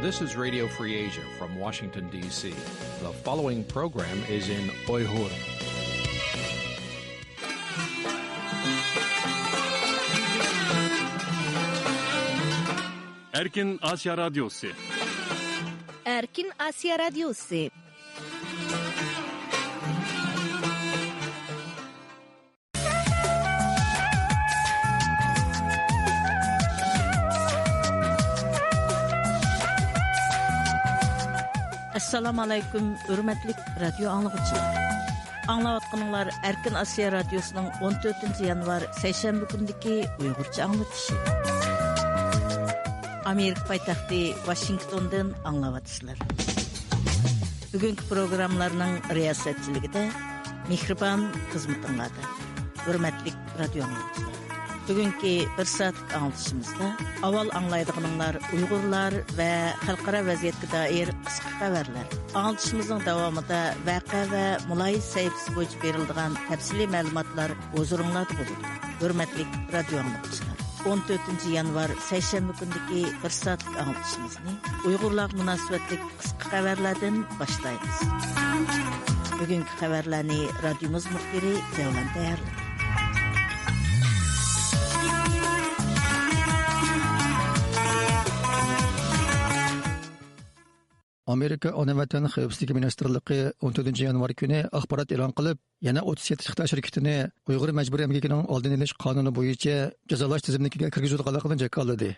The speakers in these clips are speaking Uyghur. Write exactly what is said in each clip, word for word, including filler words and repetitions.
This is Radio Free Asia from Washington, D C. The following program is in Uyghur. Erkin Asiya Radyosu. Erkin Asiya Radyosu. ئەسسالامۇ ئەلەيكۇم، ھۆرمەتلىك رادىيو ئاڭلىغۇچىلار. ئاڭلاۋاتقىنىڭلار ئەركىن ئاسىيا رادىيوسىنىڭ ئون تۆتىنچى يانۋار سەيشەنبە كۈنىدىكى ئۇيغۇرچە ئاڭلىتىشى. ئامېرىكا پايتەختى ۋاشىنگتوندىن ئاڭلاۋاتىسىلەر. بۈگۈنكى پروگراممىلارنىڭ رىياسەتچىلىكىدە مېھرىبان خىزمىتىڭلاردا، ھۆرمەتلىك رادىيو ئاڭلىغۇچىلار. بۈگۈنكى بىر سائەتلىك ئاڭلىتىشىمىزدا ئاۋۋال ئاڭلايدىغىنىڭلار ئۇيغۇرلار ۋە خەلقئارا ۋەزىيەتكە دائىر قىسقا خەۋەرلەر. ئاڭلىتىشىمىزنىڭ داۋامىدا ۋەقە ۋە مۇلاھىزە سەھىپىسى بويىچە بېرىلىدىغان تەپسىلىي مەلۇماتلار ھۇزۇرۇڭلاردا بولىدۇ. ھۆرمەتلىك رادىيو ئاڭلىغۇچىلار، ئون تۆتىنچى يانۋار سەيشەنبە كۈنىدىكى بىر سائەتلىك ئاڭلىتىشىمىزنى ئۇيغۇرلارغا مۇناسىۋەتلىك قىسقا خەۋەرلەردىن باشلايمىز. بۈگۈنكى خەۋەرلەرنى رادىيومىز مۇخبىرى جەۋلان تەييارلىدى. ئامېرىكا ئانا ۋەتەن خەۋپسىزلىكى مىنىستىرلىقى ئون تۆتىنچى يانۋار كۈنى ئاخبارات ئېلان قىلىپ، يەنە ئوتتۇز يەتتە خىتاي شىركىتىنى ئۇيغۇر مەجبۇرىي ئەمگىكىنىڭ ئالدىنى ئېلىش قانۇنى بويىچە جازالاش تىزىملىكىگە كىرگۈزۈلىدىغانلىقىنى جاكارلىدى.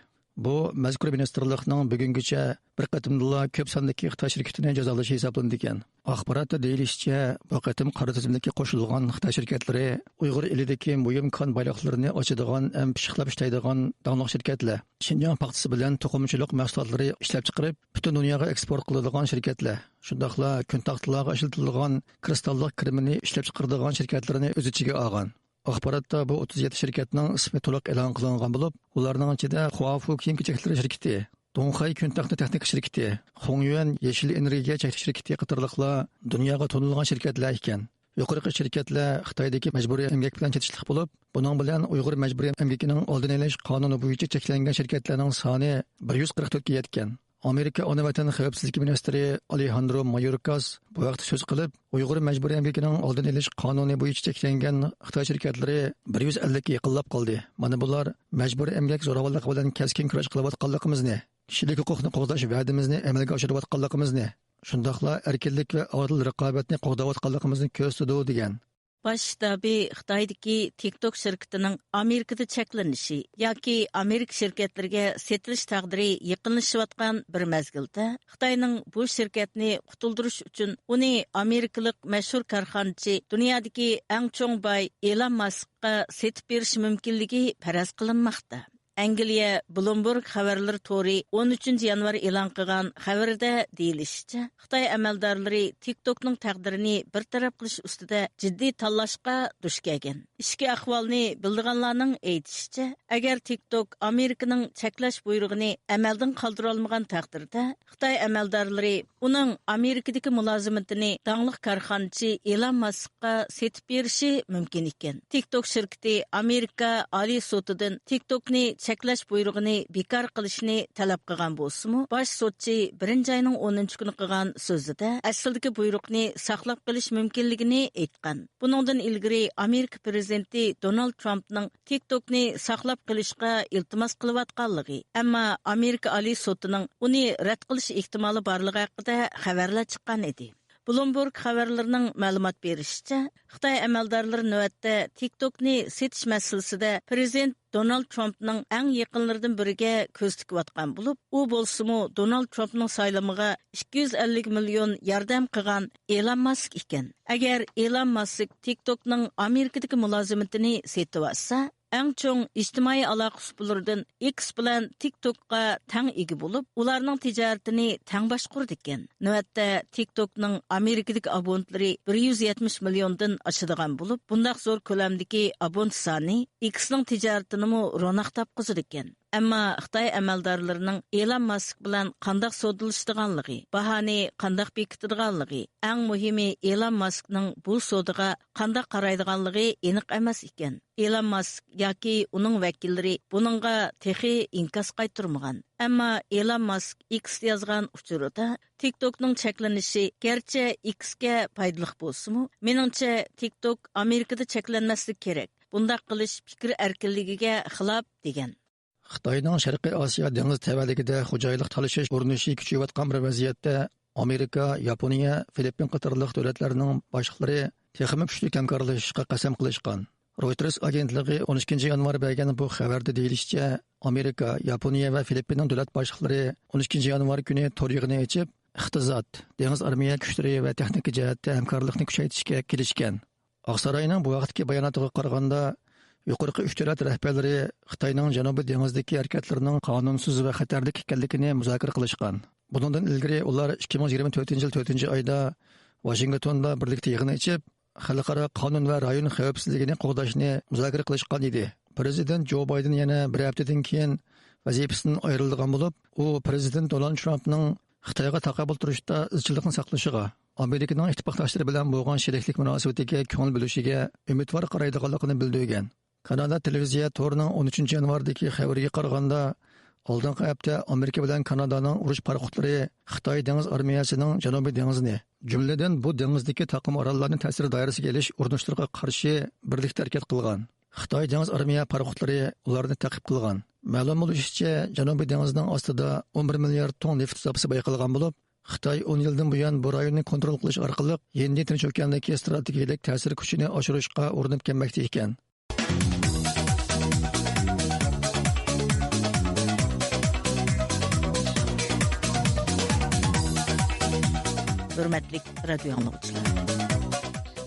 بۇ مەزكۇر مىنىستىرلىقنىڭ بۈگۈنگىچە بىر قېتىمدىلا كۆپ ساندىكى خىتاي شىركىتىنى جازالىشى ھېسابلىنىدىكەن. ئاخباراتتا دېيىلىشىچە، بۇ قېتىم قارا تىزىملىككە قوشۇلغان خىتاي شىركەتلىرى ئۇيغۇر ئېلىدىكى مۇھىم كان بايلىقلىرىنى ئاچىدىغان ھەم پىششىقلاپ ئىشلەيدىغان داڭلىق شىركەتلەر. شىنجاڭ پاختىسى بىلەن توقۇمىچىلىق مەھسۇلاتلىرى ئىشلەپچىقىرىپ، پۈتۈن دۇنياغا ئېكسپورت قىلىدىغان شىركەتلەر، شۇنداقلا كۆن تاختىلارغا ئىشلىتىدىغان كىرىستاللىق كىرېمنى ئىشلەپچىقىرىدىغان شىركەتلەرنى ئۆز ئىچىگە ئالغان. ئاخباراتتا بۇ ئوتتۇز يەتتە شىركەتنىڭ ئىسمى تولۇق ئېلان قىلىنغان بولۇپ، ئۇلارنىڭ ئىچىدە خۇافۇ كىيىم كېچەكلىرى شىركىتى، دۇڭخەي كۆن تاختا تېخنىكا شىركىتى، خۇڭيۈەن يېشىل ئېنېرگىيە چەكلىك شىركىتى قاتارلىقلار دۇنياغا تونۇلغان شىركەتلەر ئىكەن. يۇقىرىقى شىركەتلەر خىتايدىكى مەجبۇرىي ئەمگەك بىلەن چېتىشلىق بولۇپ، بۇنىڭ بىلەن ئۇيغۇر مەجبۇرىي ئەمگىكىنىڭ ئالدىنى ئېلىش قانۇنى بويىچە چەكلەنگەن شىركەتلەرنىڭ سانى بىر يۈز قىرىق تۆتكە يەتكەن. ئامېرىكا ئانا ۋەتەن خەۋپسىزلىكى مىنىستىرى ئالېھاندرو مايوركاس بۇ ھەقتە سۆز قىلىپ، ئۇيغۇر مەجبۇرىي ئەمگىكىنىڭ ئالدىنى ئېلىش قانۇنى بويىچە چەكلەنگەن خىتاي شىركەتلىرى بىر يۈز ئەللىككە يېقىنلاپ قالدى. مانا بۇلار مەجبۇرىي ئەمگەك زوراۋانلىقى بىلەن كەسكىن كۈرەش قىلىۋاتقانلىقىمىزنى، كىشىلىك ھوقۇقنى قوغداش ۋەدىمىزنى ئەمەلگە ئاشۇرۇۋاتقانلىقىمىزنى، شۇنداقلا ئەركىنلىك ۋە ئادىل رىقابەتنى قوغداۋاتقانلىقىمىزنى كۆرسىتىدۇ، دېگەن. باش شتابى خىتايدىكى تىك توك شىركىتىنىڭ ئامېرىكىدا چەكلىنىشى ياكى ئامېرىكا شىركەتلىرىگە سېتىلىش تەقدىرى يېقىنلىشىۋاتقان بىر مەزگىلدە، خىتاينىڭ بۇ شىركەتنى قۇتۇلدۇرۇش ئۈچۈن ئۇنى ئامېرىكىلىق مەشھۇر كارخانىچى، دۇنيادىكى ئەڭ چوڭ باي ئېلان ماسكقا سېتىپ بېرىشى مۇمكىنلىكى پەرەز قىلىنماقتا. ئەنگلىيە بلومبېرگ خەۋەرلىرى تورى ئون ئۈچىنچى يانۋار ئېلان قىلغان خەۋىرىدە دېيىلىشىچە، خىتاي ئەمەلدارلىرى تىك توكنىڭ تەقدىرىنى بىر تەرەپ قىلىش ئۈستىدە جىددىي تاللاشقا دۇچ كەلگەن. ئىچكى ئەھۋالنى بىلىدىغانلارنىڭ ئېيتىشىچە، ئەگەر تىك توك ئامېرىكىنىڭ چەكلەش بۇيرۇقىنى ئەمەلدىن قالدۇرالمىغان تەقدىردە، خىتاي ئەمەلدارلىرى ئۇنىڭ ئامېرىكىدىكى مۇلازىمىتىنى داڭلىق كارخانىچى ئېلان ماسكقا سېتىپ بېرىشى مۇمكىن ئىكەن. تىك توك شىركىتى ئامېرىكا ئالىي سوتىدىن تىك توكنى چەكلەش بۇيرۇقىنى بىكار قىلىشنى تەلەپ قىلغان بولسىمۇ، باش سوتچى بىرىنچى ئاينىڭ ئونىنچى كۈنى قىلغان سۆزىدە ئەسلىدىكى بۇيرۇقنى ساقلاپ قېلىش مۇمكىنلىكىنى ئېيتقان. بۇنىڭدىن ئىلگىرى ئامېرىكا پىرېزىدېنتى دونالد ترامپنىڭ تىك توكنى ساقلاپ قېلىشقا ئىلتىماس قىلىۋاتقانلىقى، ئەمما ئامېرىكا ئالىي سوتىنىڭ ئۇنى رەت قىلىش ئېھتىمالى بارلىقى ھەققىدە خەۋەرلەر چىققان ئىدى. بلومبېرگ خەۋەرلىرىنىڭ مەلۇمات بېرىشىچە، خىتاي ئەمەلدارلىرى نۆۋەتتە تىك توكنى سېتىش مەسىلىسىدە پىرېزىدېنت دونالد ترامپنىڭ ئەڭ يېقىنلىرىدىن بىرىگە كۆز تىكىۋاتقان بولۇپ، ئۇ بولسىمۇ دونالد ترامپنىڭ سايلىمىغا ئىككى يۈز ئەللىك مىليون ياردەم قىلغان ئېلان ماسك ئىكەن. ئەگەر ئېلان ماسك تىك توكنىڭ ئامېرىكىدىكى مۇلازىمىتىنى سېتىۋالسا، ئەڭ چوڭ ئىجتىمائىي ئالاقە ئۇسۇللىرىدىن ئېكس بىلەن تىك توكقا تەڭ ئىگە بولۇپ، ئۇلارنىڭ تىجارىتىنى تەڭ باشقۇرىدىكەن. نۆۋەتتە تىك توكنىڭ ئامېرىكىدىكى ئابونتلىرى بىر يۈز يەتمىش مىليوندىن ئاشىدىغان بولۇپ، بۇنداق زور كۆلەمدىكى ئابونت سانى ئېكسنىڭ تىجارىتىنىمۇ روناق تاپقۇزىدىكەن. ئەمما خىتاي ئەمەلدارلىرىنىڭ ئېلان ماسك بىلەن قانداق سودىلىشىدىغانلىقى، باھانى قانداق بېكىتىدىغانلىقى، ئەڭ مۇھىمى ئېلان ماسكنىڭ بۇ سودىغا قانداق قارايدىغانلىقى ئېنىق ئەمەس ئىكەن. ئېلان ماسك ياكى ئۇنىڭ ۋەكىللىرى بۇنىڭغا تېخى ئىنكاس قايتۇرمىغان. ئەمما ئېلان ماسك ئېكستا يازغان ئۇچۇرىدا، تىك توكنىڭ چەكلىنىشى گەرچە ئېكسكە پايدىلىق بولسىمۇ، مېنىڭچە تىك توك ئامېرىكىدا چەكلەنمەسلىكى كېرەك. بۇنداق قىلىش پىكىر ئەركىنلىكىگە خىلاپ، دېگەن. خىتاينىڭ شەرقىي ئاسىيا دېڭىز تەۋەلىكىدە خوجايىنلىق تالىشىش ئۇرۇنۇشى كۈچىيىۋاتقان بىر ۋەزىيەتتە، ئامېرىكا، ياپونىيە، فىلىپپىن قاتارلىق دۆلەتلەرنىڭ باشلىقلىرى تېخىمۇ كۈچلۈك ھەمكارلىشىشقا قەسەم قىلىشقان. رويتېرس ئاگېنتلىقى ئون ئىككىنچى يانۋار بەرگەن بۇ خەۋەردە دېيىلىشىچە، ئامېرىكا، ياپونىيە ۋە فىلىپپىننىڭ دۆلەت باشلىقلىرى ئون ئىككىنچى يانۋار كۈنى تور يىغىنى ئېچىپ، ئىقتىساد، دېڭىز ئارمىيە كۈچلىرى ۋە تېخنىكا جەھەتتە ھەمكارلىقنى كۈچەيتىشكە كېلىشكەن. ئاقساراينىڭ بۇ ھەقتىكى باياناتىغا قارىغاندا، يۇقىرىقى ئۈچ دۆلەت رەھبەرلىرى خىتاينىڭ جەنۇبىي دېڭىزدىكى ھەرىكەتلىرىنىڭ قانۇنسىز ۋە خەتەرلىك ئىكەنلىكىنى مۇزاكىرە قىلىشقان. بۇنىڭدىن ئىلگىرى ئۇلار ئىككى مىڭ يىگىرمە تۆتىنچى يىل تۆتىنچى ئايدا ۋاشىنگتوندا بىرلىكتە يىغىن ئېچىپ، خەلقئارا قانۇن ۋە رايون خەۋپسىزلىكىنى قوغداشنى مۇزاكىرە قىلىشقان ئىدى. پىرېزىدېنت جو بايدېن يەنە بىر ھەپتىدىن كېيىن ۋەزىپىسىدىن ئايرىلىدىغان بولۇپ، ئۇ پىرېزىدېنت دونالد ترامپنىڭ خىتايغا تاقابىل تۇرۇشتا ئىزچىللىقنى ساقلىشىغا، ئامېرىكىنىڭ ئىتتىپاقداشلىرى بىلەن بولغان شېرىكلىك مۇناسىۋىتىگە كۆڭۈل بۆلۈشىگە ئۈمىدۋار قارايدىغانلىقىنى بىلدۈرگەن. كانادا تېلېۋىزىيە تورىنىڭ ئون ئۈچىنچى يانۋاردىكى خەۋىرىگە قارىغاندا، ئالدىنقى ھەپتە ئامېرىكا بىلەن كانادانىڭ ئۇرۇش پاراخوتلىرى خىتاي دېڭىز ئارمىيەسىنىڭ جەنۇبىي دېڭىزنى، جۈملىدىن بۇ دېڭىزدىكى تاقىم ئاراللارنى تەسىر دائىرىسىگە ئېلىش ئۇرۇنۇشلىرىغا قارشى بىرلىكتە ھەرىكەت قىلغان. خىتاي دېڭىز ئارمىيە پاراخوتلىرى ئۇلارنى تەقىب قىلغان. مەلۇم بولۇشىچە، جەنۇبىي دېڭىزنىڭ ئاستىدا ئون بىر مىليارد توننا نېفىت زاپىسى بايقالغان بولۇپ، خىتاي ئون يىلدىن بۇيان بۇ رايوننى كونترول قىلىش ئارقىلىق ھىندى تىنچ ئوكياندىكى ئىستراتېگىيەلىك تەسىر كۈچىنى ئاشۇرۇشقا ئۇرۇنۇپ كەلمەكتە ئىكەن. ھۆرمەتلىك رادىيو ئاڭلىغۇچىلار،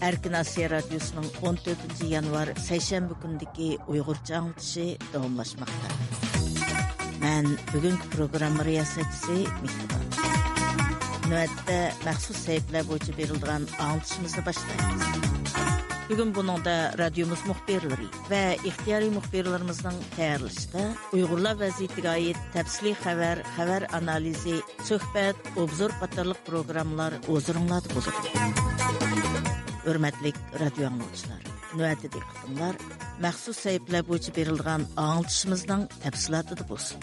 ئەركىن ئاسىيا رادىيوسىنىڭ ئون تۆتىنچى يانۋار سەيشەنبە كۈنىدىكى ئۇيغۇرچە ئاڭلىتىشى داۋاملاشماقتا. مەن بۈگۈنكى پروگرامما رىياسەتچىسى مېھرىبان. نۆۋەتتە مەخسۇس سەھىپىلەر بويىچە بېرىلىدىغان ئاڭلىتىشىمىزنى باشلايمىز. بۈگۈن بۇنىڭدا رادىيومىز مۇخبىرلىرى ۋە ئىختىيارىي مۇخبىرلىرىمىزنىڭ تەييارلىشىدا ئۇيغۇرلار ۋەزىيىتىگە ئائىت تەپسىلىي خەۋەر، خەۋەر ئانالىزى، سۆھبەت، ئوبزور قاتارلىق پروگراممىلار ھۇزۇرۇڭلاردا بولىدۇ. ھۆرمەتلىك رادىيو ئاڭلىغۇچىلار، نۆۋەتتە دىققىتىڭلار مەخسۇس سەھىپىلەر بويىچە بېرىلىدىغان ئاڭلىتىشىمىزنىڭ تەپسىلاتىدا بولسۇن.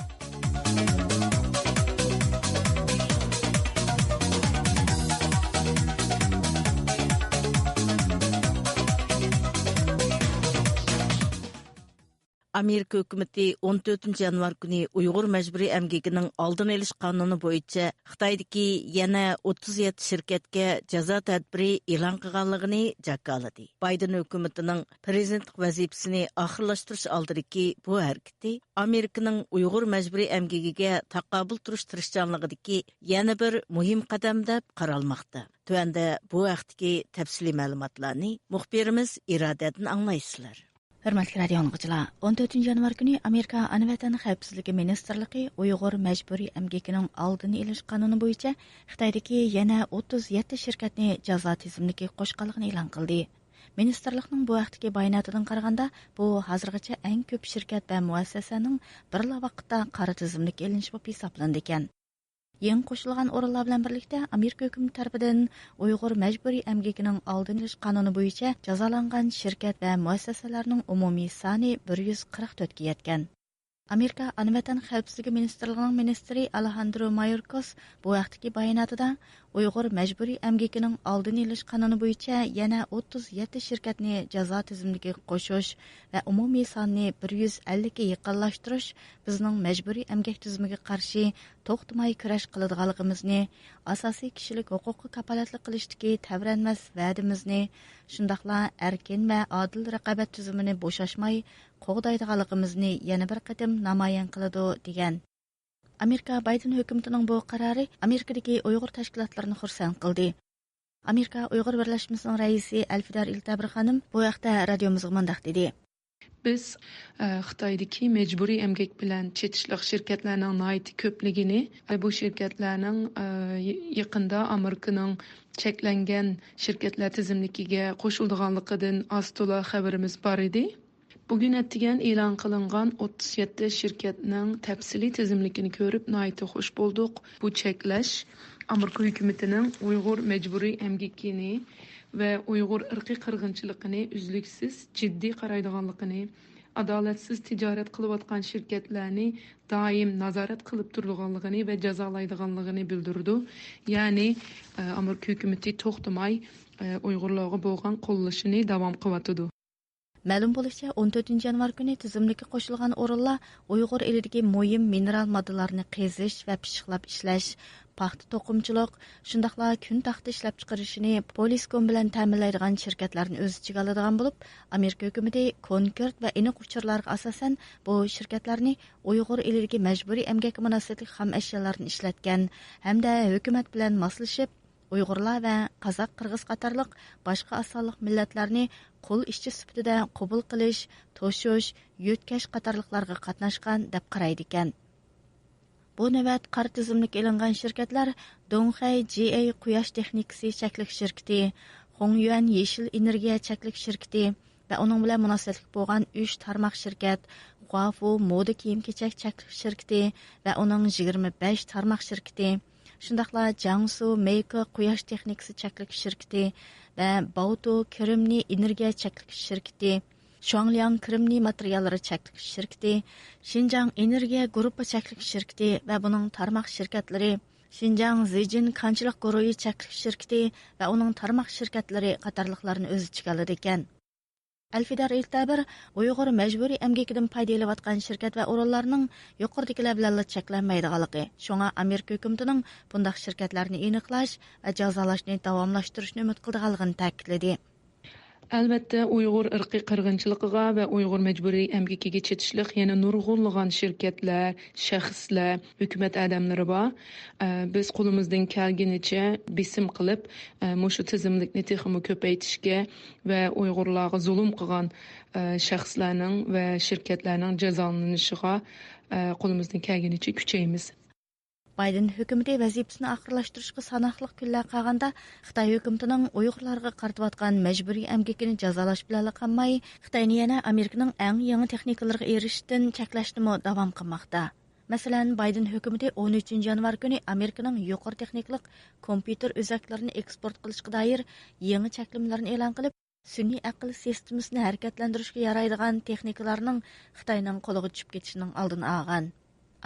ئامېرىكا ھۆكۈمىتى ئون تۆتىنچى يانۋار كۈنى ئۇيغۇر مەجبۇرىي ئەمگىكىنىڭ ئالدىنى ئېلىش قانۇنى بويىچە خىتايدىكى يەنە ئوتتۇز يەتتە شىركەتكە جازا تەدبىرى ئېلان قىلغانلىقىنى جاكارلىدى. بايدېن ھۆكۈمىتىنىڭ پىرېزىدېنتلىق ۋەزىپىسىنى ئاخىرلاشتۇرۇش ئالدىدىكى بۇ ھەرىكىتى ئامېرىكىنىڭ ئۇيغۇر مەجبۇرىي ئەمگىكىگە تاقابىل تۇرۇش تىرىشچانلىقىدىكى يەنە بىر مۇھىم قەدەم دەپ قارالماقتا. تۆۋەندە بۇ ھەقتىكى تەپسىلىي مەلۇماتلارنى مۇخبىرىمىز ئىرادەدىن ئاڭلايسىلەر. ھۆرمەتلىك رادىيو ئاڭلىغۇچىلار، ئون تۆتىنچى يانۋار كۈنى ئامېرىكا ئانا ۋەتەن خەۋپسىزلىكى مىنىستىرلىقى ئۇيغۇر مەجبۇرىي ئەمگىكىنىڭ ئالدىنى ئېلىش قانۇنى بويىچە خىتايدىكى يەنە ئوتتۇز يەتتە شىركەتنى جازا تىزىملىكىگە قوشقانلىقىنى ئېلان قىلدى. مىنىستىرلىقنىڭ بۇ ھەقتىكى باياناتىدىن قارىغاندا، بۇ ھازىرغىچە ئەڭ كۆپ شىركەت ۋە مۇئەسسەسەنىڭ بىرلا ۋاقىتتا قارا تىزىملىككە ئېلىنىشى بولۇپ ھېسابلىنىدىكەن. يېڭى قوشۇلغان ئورۇنلار بىلەن بىرلىكتە، ئامېرىكا ھۆكۈمىتى تەرىپىدىن ئۇيغۇر مەجبۇرىي ئەمگىكىنىڭ ئالدىنى ئېلىش قانۇنى بويىچە جازالانغان شىركەت ۋە مۇئەسسەسەلەرنىڭ ئومۇمىي سانى بىر يۈز قىرىق تۆتكە يەتكەن. ئامېرىكا ئانا ۋەتەن خەۋپسىزلىكى مىنىستىرلىقىنىڭ مىنىستىرى ئالېھاندرو مايوركاس بۇ ھەقتىكى باياناتىدا، ئۇيغۇر مەجبۇرىي ئەمگىكىنىڭ ئالدىنى ئېلىش قانۇنى بويىچە يەنە ئوتتۇز يەتتە شىركەتنى جازا تىزىملىكىگە قوشۇش ۋە ئومۇمىي ساننى بىر يۈز ئەللىككە يېقىنلاشتۇرۇش بىزنىڭ مەجبۇرىي ئەمگەك تۈزۈمىگە قارشى توختىماي كۈرەش قىلىدىغانلىقىمىزنى، ئاساسىي كىشىلىك ھوقۇققا كاپالەتلىك قىلىشتىكى تەۋرەنمەس ۋەدىمىزنى، شۇنداقلا ئەركىن ۋە ئادىل رىقابەت تۈزۈمىنى بوشاشماي قوغدايدىغانلىقىمىزنى يەنە بىر قېتىم نامايان قىلىدۇ، دېگەن. ئامېرىكا بايدېن ھۆكۈمىتىنىڭ بۇ قارارى ئامېرىكىدىكى ئۇيغۇر تەشكىلاتلىرىنى خۇرسەن قىلدى. ئامېرىكا ئۇيغۇر بىرلەشمىسىنىڭ رەئىسى ئەلفىدار ئىلتەبىر خانىم بۇ ھەقتە رادىيومىزغا مۇنداق دېدى. بىز، ئە، خىتايدىكى مەجبۇرىي ئەمگەك بىلەن چېتىشلىق شىركەتلەرنىڭ ناھايىتى كۆپلۈكىنى، ئە، بۇ شىركەتلەرنىڭ، ئە، ي-، يېقىندا ئامېرىكىنىڭ چەكلەنگەن شىركەتلەر تىزىملىكىگە قوشۇلىدىغانلىقىدىن ئاز تولا خەۋىرىمىز بار ئىدى. بۈگۈن ئەتىگەن ئېلان قىلىنغان ئوتتۇز يەتتە شىركەتنىڭ تەپسىلىي تىزىملىكىنى كۆرۈپ ناھايىتى خۇش بولدۇق. بۇ چەكلەش ئامېرىكا ھۆكۈمىتىنىڭ ئۇيغۇر مەجبۇرىي ئەمگىكىنى ۋە ئۇيغۇر ئىرقىي قىرغىنچىلىقىنى ئۈزلۈكسىز جىددىي قارايدىغانلىقىنى، ئادالەتسىز تىجارەت قىلىۋاتقان شىركەتلەرنى دائىم نازارەت قىلىپ تۇرىدىغانلىقىنى ۋە جازالايدىغانلىقىنى بىلدۈرىدۇ. يەنى، ئامېرىكا ھۆكۈمىتى توختىماي، ئۇيغۇرلارغا بولغان قوللىشىنى داۋام قىلىۋاتىدۇ. مەلۇم بولۇشىچە، ئون تۆتىنچى يانۋار كۈنى تىزىملىككە قوشۇلغان ئورۇنلار ئۇيغۇر ئېلىدىكى مۇھىم مىنېرال ماددىلارنى قېزىش ۋە پىششىقلاپ ئىشلەش، پاختا توقۇمىچىلىق، شۇنداقلا كۈن تاختا ئىشلەپچىقىرىشىنى پولىسكوم بىلەن تەمىنلەيدىغان شىركەتلەرنى ئۆز ئىچىگە ئالىدىغان بولۇپ، ئامېرىكا ھۆكۈمىتى كونكرېت ۋە ئېنىق ئۇچۇرلارغا ئاساسەن بۇ شىركەتلەرنى ئۇيغۇر ئېلىدىكى مەجبۇرىي ئەمگەككە مۇناسىۋەتلىك خام ئەشيالارنى ئىشلەتكەن ھەمدە ھۆكۈمەت بىلەن ماسلىشىپ، ئۇيغۇرلار ۋە قازاق، قىرغىز قاتارلىق باشقا ئاز سانلىق مىللەتلەرنى قۇل ئىشچى سۈپىتىدە قوبۇل قىلىش، توشۇش، يۆتكەش قاتارلىقلارغا قاتناشقان دەپ قارايدىكەن. بۇ نۆۋەت قارا تىزىملىككە ئېلىنغان شىركەتلەر دۇڭخەي جى ئەي قۇياش تېخنىكىسى چەكلىك شىركىتى، خۇڭيۈەن يېشىل ئېنېرگىيە چەكلىك شىركىتى، ۋە ئۇنىڭ بىلەن مۇناسىۋەتلىك بولغان ئۈچ تارماق شىركەت، غۇافۇ مودا كىيىم-كېچەك چەكلىك شىركىتى ۋە ئۇنىڭ يىگىرمە بەش تارماق شىركىتى، شۇنداقلا جياڭسۇ مېيكو قۇياش تېخنىكىسى چەكلىك شىركىتى ۋە باۋتۇ كىرىمنى ئېنېرگىيە چەكلىك شىركىتى، شۇاڭلياڭ كىرىمنى ماتېرىياللىرى چەكلىك شىركىتى، شىنجاڭ ئېنېرگىيە گۇرۇپپا چەكلىك شىركىتى ۋە بۇنىڭ تارماق شىركەتلىرى، شىنجاڭ زىجىن كانچىلىق گۇرۇھى چەكلىك شىركىتى ۋە ئۇنىڭ تارماق شىركەتلىرى قاتارلىقلارنى ئۆز ئىچىگە ئالىدىكەن. ئەلفىدار ئىلتەبىر ئۇيغۇر مەجبۇرىي ئەمگىكىدىن پايدا ئېلىۋاتقان شىركەت ۋە ئورۇنلارنىڭ يۇقىرىدىكىلەر بىلەنلا چەكلەنمەيدىغانلىقى، شۇڭا ئامېرىكا ھۆكۈمىتىنىڭ بۇنداق شىركەتلەرنى ئېنىقلاش ۋە جازالاشنى داۋاملاشتۇرۇشنى ئۈمىد قىلىدىغانلىقىنى تەكىتلىدى. ئەلۋەتتە، ئۇيغۇر ئىرقىي قىرغىنچىلىقىغا ۋە ئۇيغۇر مەجبۇرىي ئەمگىكىگە چېتىشلىق يەنە نۇرغۇنلىغان شىركەتلەر، شەخسلەر، ھۆكۈمەت ئادەملىرى بار. ئە، بىز قولىمىزدىن كەلگىنىچە بېسىم قىلىپ، ئە، مۇشۇ تىزىملىكنى تېخىمۇ كۆپەيتىشكە ۋە ئۇيغۇرلارغا زۇلۇم قىلغان، ئە، شەخسلەرنىڭ ۋە شىركەتلەرنىڭ جازالىنىشىغا، ئە، قولىمىزدىن كەلگىنىچە كۈچەيمىز. بايدېن ھۆكۈمىتى ۋەزىپىسىنى ئاخىرلاشتۇرۇشقا ساناقلىق كۈنلەر قالغاندا، خىتاي ھۆكۈمىتىنىڭ ئۇيغۇرلارغا قارىتىۋاتقان مەجبۇرىي ئەمگىكىنى جازالاش بىلەنلا قالماي، خىتاينى يەنە ئامېرىكىنىڭ ئەڭ يېڭى تېخنىكىلىرىغا ئېرىشىشتىن چەكلەشنىمۇ داۋام قىلماقتا. مەسىلەن، بايدېن ھۆكۈمىتى ئون ئۈچىنچى يانۋار كۈنى ئامېرىكىنىڭ يۇقىرى تېخنىكىلىق كومپيۇتېر ئۆزەكلىرىنى ئېكسپورت قىلىشقا دائىر يېڭى چەكلىمىلەرنى ئېلان قىلىپ، سۈنئىي ئەقىل سىستېمىسىنى ھەرىكەتلەندۈرۈشكە يارايدىغان تېخنىكىلارنىڭ خىتاينىڭ قولىغا چۈشۈپ كېتىشىنىڭ ئالدىنى ئالغان.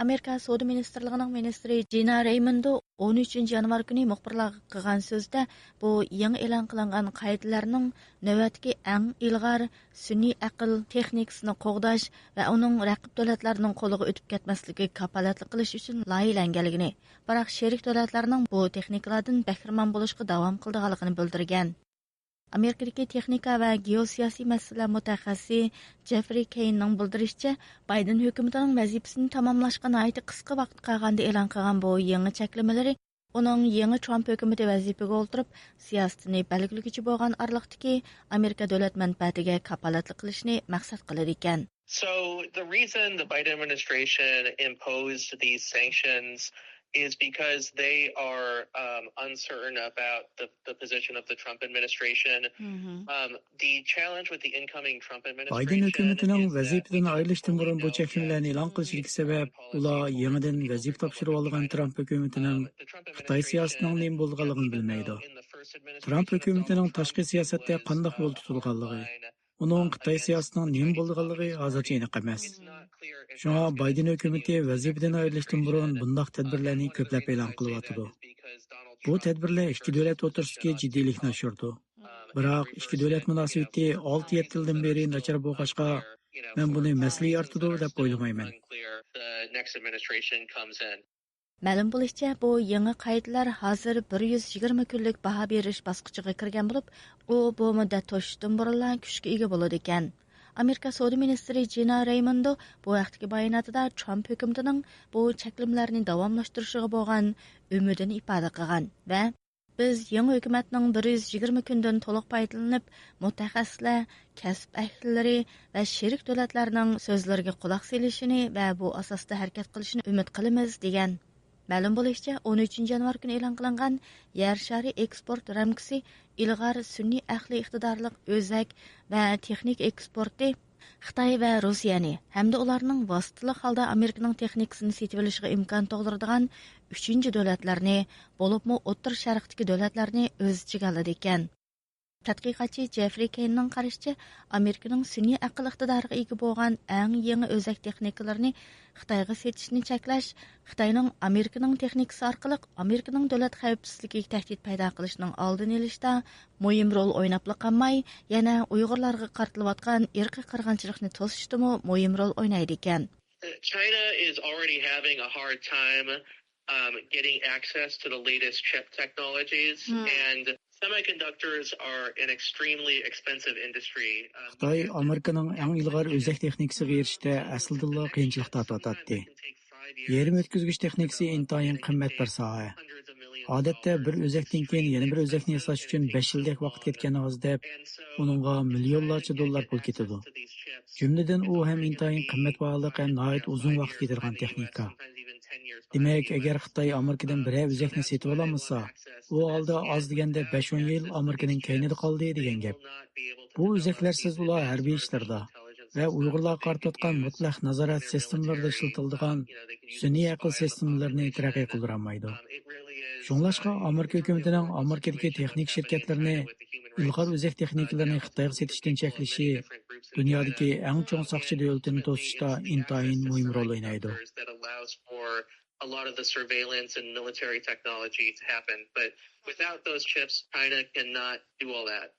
ئامېرىكا سودا مىنىستىرلىقىنىڭ مىنىستىرى جىنا رەيموندو ئون ئۈچىنچى يانۋار كۈنى مۇخبىرلارغا قىلغان سۆزىدە، بۇ يېڭى ئېلان قىلىنغان قائىدىلەرنىڭ نۆۋەتتىكى ئەڭ ئىلغار سۈنئىي ئەقىل تېخنىكىسىنى قوغداش ۋە ئۇنىڭ رەقىب دۆلەتلەرنىڭ قولىغا ئۆتۈپ كەتمەسلىكىگە كاپالەتلىك قىلىش ئۈچۈن لايىھەلەنگەنلىكىنى، بىراق شېرىك دۆلەتلەرنىڭ بۇ تېخنىكىلاردىن بەھرىمەن بولۇشقا داۋام قىلىدىغانلىقىنى بىلدۈرگەن. ئامېرىكىدىكى تېخنىكا ۋە گېئوسىياسىي مەسىلىلەر مۇتەخەسسىسى جېفرى كېيننىڭ بىلدۈرۈشىچە، بايدېن ھۆكۈمىتىنىڭ ۋەزىپىسىنى تاماملاشقا ناھايىتى قىسقا ۋاقىت قالغاندا ئېلان قىلغان بۇ يېڭى چەكلىمىلىرى ئۇنىڭ يېڭى ترامپ ھۆكۈمىتى ۋەزىپىگە ئولتۇرۇپ، سىياسىتىنى بەلگىلىگۈچى بولغان ئارىلىقتىكى ئامېرىكا دۆلەت مەنپەئەتىگە كاپالەتلىك قىلىشنى مەقسەت قىلىدىكەن. So the reason the Biden administration imposed these sanctions is because they are, um, uncertain about the, the position of the Trump administration. Um, the challenge with the incoming Trump administration بايدېن ھۆكۈمىتىنىڭ is that ۋەزىپىدىن ئايرىلىشتىن بۇرۇن بۇ چەكلىمىلەرنى ئېلان قىلىشىدىكى سەۋەب، ئۇلار يېڭىدىن ۋەزىپە تاپشۇرۇۋالغان ترامپ ھۆكۈمىتىنىڭ خىتاي سىياسىتىنىڭ نېمە بولىدىغانلىقىنى بىلمەيدۇ. ترامپ ھۆكۈمىتىنىڭ تاشقى سىياسەتتە قانداق يول تۇتىدىغانلىقى، ئۇنىڭ خىتاي سىياسىتىنىڭ نېمە بولىدىغانلىقى ھازىرچە ئېنىق ئەمەس. شۇڭا بايدېن ھۆكۈمىتى ۋەزىپىدىن ئايرىلىشتىن بۇرۇن بۇنداق تەدبىرلەرنى كۆپلەپ ئېلان قىلىۋاتىدۇ. بۇ تەدبىرلەر ئىككى دۆلەت ئوتتۇرىسىدىكى جىددىيلىكنى ئاشۇرىدۇ. بىراق ئىككى دۆلەت مۇناسىۋىتى ئالتە يەتتە يىلدىن بېرى ناچار بولغاچقا، مەن بۇنى مەسىلە يارىتىدۇ دەپ ئويلىمايمەن. مەلۇم بولۇشىچە، بۇ يېڭى قائىدىلەر ھازىر بىر يۈز يىگىرمە كۈنلۈك باھا بېرىش باسقۇچىغا كىرگەن بولۇپ، ئۇ بۇ مۇددەت توشۇشتىن بۇرۇنلا كۈچكە ئىگە بولىدىكەن. ئامېرىكا سودا مىنىستىرى جىنا رەيموندو بۇ ھەقتىكى باياناتىدا ترامپ ھۆكۈمىتىنىڭ بۇ چەكلىمىلەرنى داۋاملاشتۇرۇشىغا بولغان ئۈمىدىنى ئىپادە قىلغان ۋە، بىز يېڭى ھۆكۈمەتنىڭ بىر يۈز يىگىرمە كۈندىن تولۇق پايدىلىنىپ، مۇتەخەسسىسلەر، كەسىپ ئەھلىلىرى ۋە شېرىك دۆلەتلەرنىڭ سۆزلىرىگە قۇلاق سېلىشىنى ۋە بۇ ئاساستا ھەرىكەت قىلىشىنى ئۈمىد قىلىمىز، دېگەن. مەلۇم بولۇشىچە، ئون ئۈچىنچى يانۋار كۈنى ئېلان قىلىنغان يەر شارى ئېكسپورت رامكىسى ئىلغار سۈنئىي ئەقلىي ئىقتىدارلىق ئۆزەك ۋە تېخنىكا ئېكسپورتى خىتاي ۋە روسىيەنى ھەمدە ئۇلارنىڭ ۋاسىتىلىق ھالدا ئامېرىكىنىڭ تېخنىكىسىنى سېتىۋېلىشىغا ئىمكان تۇغدۇرىدىغان ئۈچىنچى دۆلەتلەرنى، بولۇپمۇ ئوتتۇرا شەرقتىكى دۆلەتلەرنى ئۆز ئىچىگە ئالىدىكەن. تەتقىقاتچى جېفرى كېيننىڭ قارىشىچە، ئامېرىكىنىڭ سۈنئىي ئەقىل ئىقتىدارىغا ئىگە بولغان ئەڭ يېڭى ئۆزەك تېخنىكىلىرىنى خىتايغا سېتىشنى چەكلەش خىتاينىڭ ئامېرىكىنىڭ تېخنىكىسى ئارقىلىق ئامېرىكىنىڭ دۆلەت خەۋپسىزلىكىگە تەھدىت پەيدا قىلىشىنىڭ ئالدىنى ئېلىشتا مۇھىم رول ئويناپلا قالماي، يەنە ئۇيغۇرلارغا قارىتىلىۋاتقان ئىرقىي قىرغىنچىلىقنى توسۇشتىمۇ مۇھىم رول ئوينايدىكەن. China is already having a hard time um, getting access to the latest chip technologies, and semiconductors are an extremely expensive industry. Um, خىتاي ئامېرىكىنىڭ ئەڭ ئىلغار ئۆزەك تېخنىكىسىغا ئېرىشىشتە ئەسلىدىنلا قىيىنچىلىق تارتىۋاتاتتى. يېرىم ئۆتكۈزگۈچ تېخنىكىسى ئىنتايىن قىممەت بىر ساھە. ئادەتتە بىر ئۆزەكتىن كېيىن يەنە بىر ئۆزەكنى ياساش ئۈچۈن بەش يىلدەك ۋاقىت كەتكەن ھازا دەپ، ئۇنىڭغا مىليونلارچە دوللار پۇل كېتىدۇ. جۈملىدىن ئۇ ھەم ئىنتايىن قىممەت باھالىق ھەم ناھايىتى ئۇزۇن ۋاقىت كېتىدىغان تېخنىكا. دېمەك، ئەگەر خىتاي ئامېرىكىدىن بىرەر ئۆزەكنى سېتىۋالالمىسا، ئۇ ھالدا ئاز دېگەندە بەش-ئون يىل ئامېرىكىنىڭ كەينىدە قالدى دېگەن گەپ. بۇ ئۆزەكلەرسىز ئۇلار ھەربىي ئىشلىرىدا ۋە ئۇيغۇرلارغا قارىتىۋاتقان مۇتلەق نازارەت سىستېمىلىرىدا ئىشلىتىلىدىغان سۈنئىي ئەقىل سىستېمىلىرىنى تەرەققىي قىلدۇرالمايدۇ. شۇڭلاشقا، ئامېرىكا ھۆكۈمىتىنىڭ ئامېرىكىدىكى تېخنىكا شىركەتلىرىنى ئىلغار ئۆزەك تېخنىكىلىرىنى خىتايغا سېتىشتىن چەكلىشى دۇنيادىكى ئەڭ چوڭ ساقچى دۆلىتىنى توسۇشتا ئىنتايىن مۇھىم رول ئوينايدۇ. A lot of the surveillance and military technology to happen. But without those chips, China cannot do all that.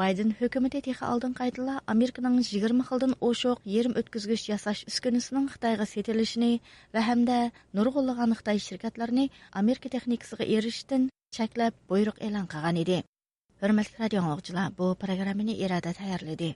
بايدېن ھۆكۈمىتى تېخى ئالدىنقى ئايدىلا ئامېرىكىنىڭ يىگىرمە خىلدىن ئوشۇق يېرىم ئۆتكۈزگۈچ ياساش ئۈسكۈنىسىنىڭ خىتايغا سېتىلىشىنى ۋە ھەمدە نۇرغۇنلىغان خىتاي شىركەتلىرىنى ئامېرىكا تېخنىكىسىغا ئېرىشىشتىن چەكلەپ بۇيرۇق ئېلان قىلغان ئىدى. ھۆرمەتلىك رادىئو ئاڭلىغۇچىلار، بۇ پروگراممىنى ئىرادە تەييارلىدى.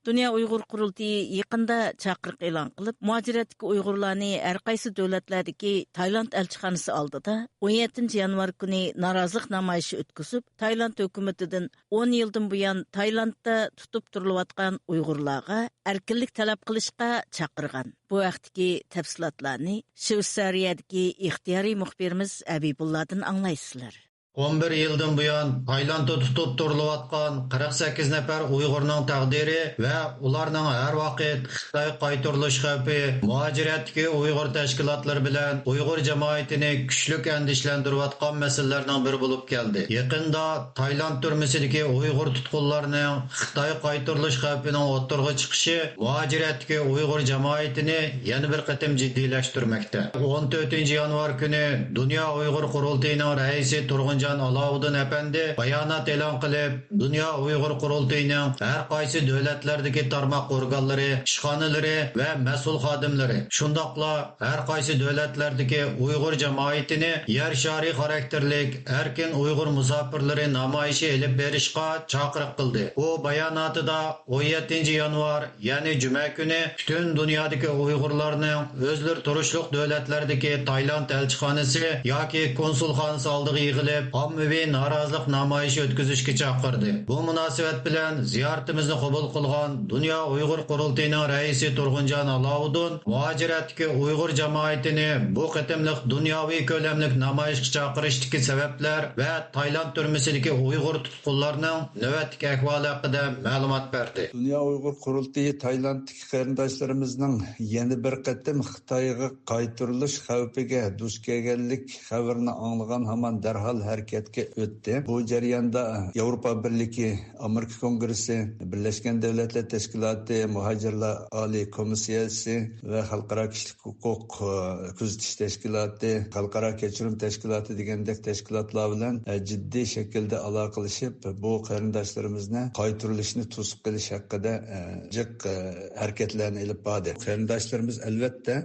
دۇنيا ئۇيغۇر قۇرۇلتىيى يېقىندا چاقىرىق ئېلان قىلىپ، مۇھاجىرەتتىكى ئۇيغۇرلارنى ھەر قايسى دۆلەتلەردىكى تايلاند ئەلچىخانىسى ئالدىدا ئون يەتتىنچى يانۋار كۈنى نارازىلىق نامايىشى ئۆتكۈزۈپ، تايلاند ھۆكۈمىتىدىن ئون يىلدىن بۇيان تايلاندتا تۇتۇپ تۇرۇلۇۋاتقان ئۇيغۇرلارغا ئەركىنلىك تەلەپ قىلىشقا چاقىرغان. بۇ ھەقتىكى تەپسىلاتلارنى شۋېتسارىيەدىكى ئىختىيارىي مۇخبىرىمىز ھەبىبۇللادىن ئاڭلايسىلەر. ئون بىر يىلدىن بۇيان تايلاندتا تۇتۇپ تۇرۇلۇۋاتقان قىرىق سەككىز نەپەر ئۇيغۇرنىڭ تەقدىرى ۋە ئۇلارنىڭ ھەر ۋاقىت خىتايغا قايتۇرۇلۇش خەۋپى مۇھاجىرەتتىكى ئۇيغۇر تەشكىلاتلىرى بىلەن ئۇيغۇر جامائىتىنى كۈچلۈك ئەندىشىلەندۈرۈۋاتقان مەسىلىلەرنىڭ بىرى بولۇپ كەلدى. يېقىندا تايلاند تۈرمىسىدىكى ئۇيغۇر تۇتقۇنلارنىڭ خىتايغا قايتۇرۇلۇش خەۋپىنىڭ ئوتتۇرىغا چىقىشى مۇھاجىرەتتىكى ئۇيغۇر جامائىتىنى يەنە بىر قېتىم جىددىيلەشتۈرمەكتە. ئون تۆتىنچى يانۋار كۈنى دۇنيا ئۇيغۇر قۇرۇلتىيىنىڭ رەئىسى تۇرغۇنجان ئالاۋۇدىن ئەپەندى بايانات ئېلان قىلىپ، دۇنيا ئۇيغۇر قۇرۇلتىيىنىڭ ھەر قايسى دۆلەتلەردىكى تارماق ئورگانلىرى، ئىشخانىلىرى ۋە مەسئۇل خادىملىرى، شۇنداقلا ھەر قايسى دۆلەتلەردىكى ئۇيغۇر جامائىتىنى يەر شارى خاراكتېرلىك ئەركىن ئۇيغۇر مۇساپىرلىرى نامايىشى ئېلىپ بېرىشقا چاقىرىق قىلدى. ئۇ باياناتىدا ئون يەتتىنچى يانۋار، يەنى جۈمە كۈنى پۈتۈن دۇنيادىكى ئۇيغۇرلارنىڭ ئۆزلىرى تۇرۇشلۇق دۆلەتلەردىكى تايلاند ئەلچىخانىسى ياكى كونسۇلخانىسى ئالدىغا يىغىلىپ، ئاممىۋى نارازىلىق نامايىشى ئۆتكۈزۈشكە چاقىردى. بۇ مۇناسىۋەت بىلەن زىيارىتىمىزنى قوبۇل قىلغان دۇنيا ئۇيغۇر قۇرۇلتىيىنىڭ رەئىسى تۇرغۇنجان ئالاۋۇدۇن مۇھاجىرەتتىكى ئۇيغۇر جامائىتىنى بۇ قېتىملىق دۇنياۋى كۆلەملىك نامايىشقا چاقىرىشتىكى سەۋەبلەر ۋە تايلاند تۈرمىسىدىكى ئۇيغۇر تۇتقۇنلارنىڭ نۆۋەتتىكى ئەھۋالى ھەققىدە مەلۇمات بەردى. دۇنيا ئۇيغۇر قۇرۇلتىيى تايلاندتىكى قېرىنداشلىرىمىزنىڭ يەنە بىر قېتىم خىتايغا قايتۇرۇلۇش خەۋپىگە دۇچ كەلگەنلىك خەۋىرىنى ئاڭلىغان ھامان دەرھال ھەرىكەتكە ئۆتتى. بۇ جەرياندا ياۋروپا بىرلىكى، ئامېرىكا كونگرېسسى، بىرلەشكەن دۆلەتلەر تەشكىلاتى، مۇھاجىرلار ئالىي كومىسسىيەسى ۋە خەلقئارا كىشىلىك ھوقۇق، ئە، كۆزىتىش تەشكىلاتى، خەلقئارا كەچۈرۈم تەشكىلاتى دېگەندەك تەشكىلاتلار بىلەن، ئە، جىددىي شەكىلدە ئالاقىلىشىپ، بۇ قېرىنداشلىرىمىزنى قايتۇرۇلۇشىنى توسۇپ قېلىش ھەققىدە، ئە، جىق، ئە، ھەرىكەتلەرنى ئېلىپ باردى. قېرىنداشلىرىمىز، ئەلۋەتتە،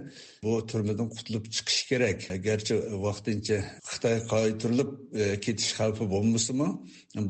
بۇ تۈرمىدىن قۇتۇلۇپ چىقىشى كېرەك. گەرچە ۋاقتىنچە خىتايغا قايتۇرۇلۇپ، ئە، كېتىش خەۋپى بولمىسىمۇ،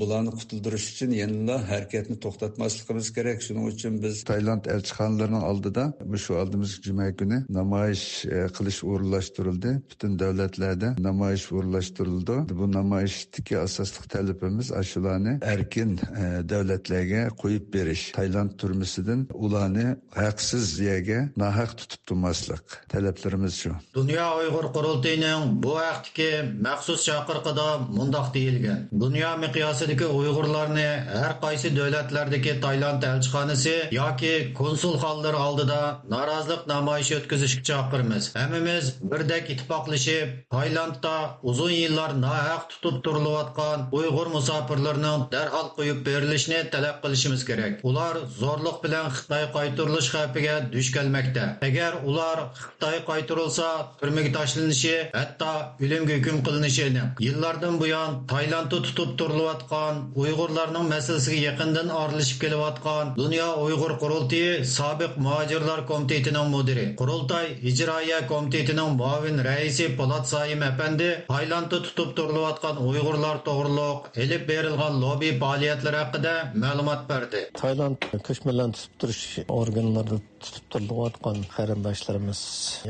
بۇلارنى قۇتۇلدۇرۇش ئۈچۈن يەنىلا ھەرىكەتنى توختاتماسلىقىمىز كېرەك. شۇنىڭ ئۈچۈن بىز تايلاند ئەلچىخانىلىرىنىڭ ئالدىدا مۇشۇ ئالدىمىزدىكى جۈمە كۈنى نامايىش، ئە، قىلىش ئورۇنلاشتۇرۇلدى. پۈتۈن دۆلەتلەردە نامايىش ئورۇنلاشتۇرۇلىدۇ. بۇ نامايىشتىكى ئاساسلىق تەلىپىمىز ئاشۇلارنى ئەركىن، ئە، دۆلەتلەرگە قويۇپ بېرىش. تايلاند تۈرمىسىدىن ئۇلارنى ھەقسىز يەرگە ناھەق تۇتۇپ تۇرماسلىق. تەلەپلىرىمىز شۇ. دۇنيا ئۇيغۇر قۇرۇلتىيىنىڭ بۇ ھەقتىكى مەخسۇس چاقىرىقىدا مۇنداق دېيىلگەن: دۇنيا مىقياسىدىكى ئۇيغۇرلارنى ھەر قايسى دۆلەتلەردىكى تايلاند ئەلچىخانىسى ياكى كونسۇلخانىلىرى ئالدىدا نارازىلىق نامايىشى ئۆتكۈزۈشكە چاقىرىمىز. ھەممىمىز بىردەك ئىتتىپاقلىشىپ، تايلاندتا ئۇزۇن يىللار ناھەق تۇتۇپ تۇرۇلۇۋاتقان ئۇيغۇر مۇساپىرلىرىنىڭ دەرھال قويۇپ بېرىلىشىنى تەلەپ قىلىشىمىز كېرەك. ئۇلار زورلۇق بىلەن خىتاي قايتۇرۇلۇش خەۋپىگە دۇچ كەلمەكتە. ئەگەر ئۇلار خىتاي قايتۇرۇلسا، تۈرمىگە تاشلىنىشى، ھەتتا ئۆلۈمگە ھۆكۈم قىلىنىشى ئېنىق. يىللاردىن بۇيان تايلاندتا تۇتۇپ تۇرۇلۇۋاتقان ئۇيغۇرلارنىڭ مەسىلىسىگە يېقىندىن ئارىلىشىپ كېلىۋاتقان دۇنيا ئۇيغۇر قۇرۇلتىيى سابىق مۇھاجىرلار كومىتېتىنىڭ مۇدىرى، قۇرۇلتاي ئىجرائىيە كومىتېتىنىڭ مۇئاۋىن رەئىسى پولات سايىم ئەپەندى تايلاندتا تۇتۇپ تۇرۇلۇۋاتقان ئۇيغۇرلار توغرۇلۇق ئېلىپ بېرىلغان لوببى پائالىيەتلىرى ھەققىدە مەلۇمات بەردى. تايلاند كۆچمەنلەرنى تۇتۇپ تۇرۇش ئورگانلىرىدا تۇتۇپ تۇرۇلۇۋاتقان قېرىنداشلىرىمىز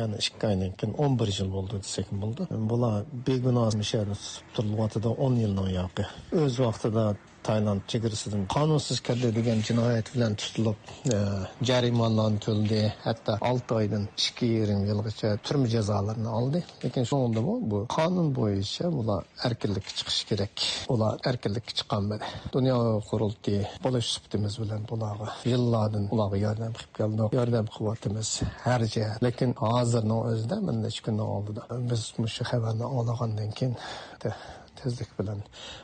يەنە ئىككى ئايدىن كېيىن ئون بىر يىل بولدى دېسەكمۇ بولىدۇ. بۇلار بىگۇناھ مۇشۇ يەردە تۇتۇپ تۇرۇلۇۋاتىدۇ، ئون يىلنىڭ ياقى. ئۆز ۋاقتىدا تايلاند چېگرىسىدىن قانۇنسىز كىردى دېگەن جىنايەت بىلەن تۇتۇلۇپ، ئە، جەرىمانىلارنى تۆلىدى. ھەتتا ئالتە ئايدىن ئىككى يېرىم يىلغىچە تۈرمە جازالىرىنى ئالدى. لېكىن شۇنىڭدىمۇ بۇ قانۇن بويىچە بۇلار ئەركىنلىككە چىقىشى كېرەك. ئۇلار ئەركىنلىككە چىقالمىدى. دۇنيا قۇرۇلتىيى بولۇش سۈپىتىمىز بىلەن بۇلارغا يىللاردىن ئۇلارغا ياردەم قىلىپ كەلدۇق. ياردەم قىلىۋاتىمىز ھەر جەھەت. لېكىن ھازىرنىڭ ئۆزىدە، مانا نەچچە كۈننىڭ ئالدىدا بىز مۇشۇ خەۋەرنى ئاڭلىغاندىن كېيىن، تە-، تېزلىك بىلەن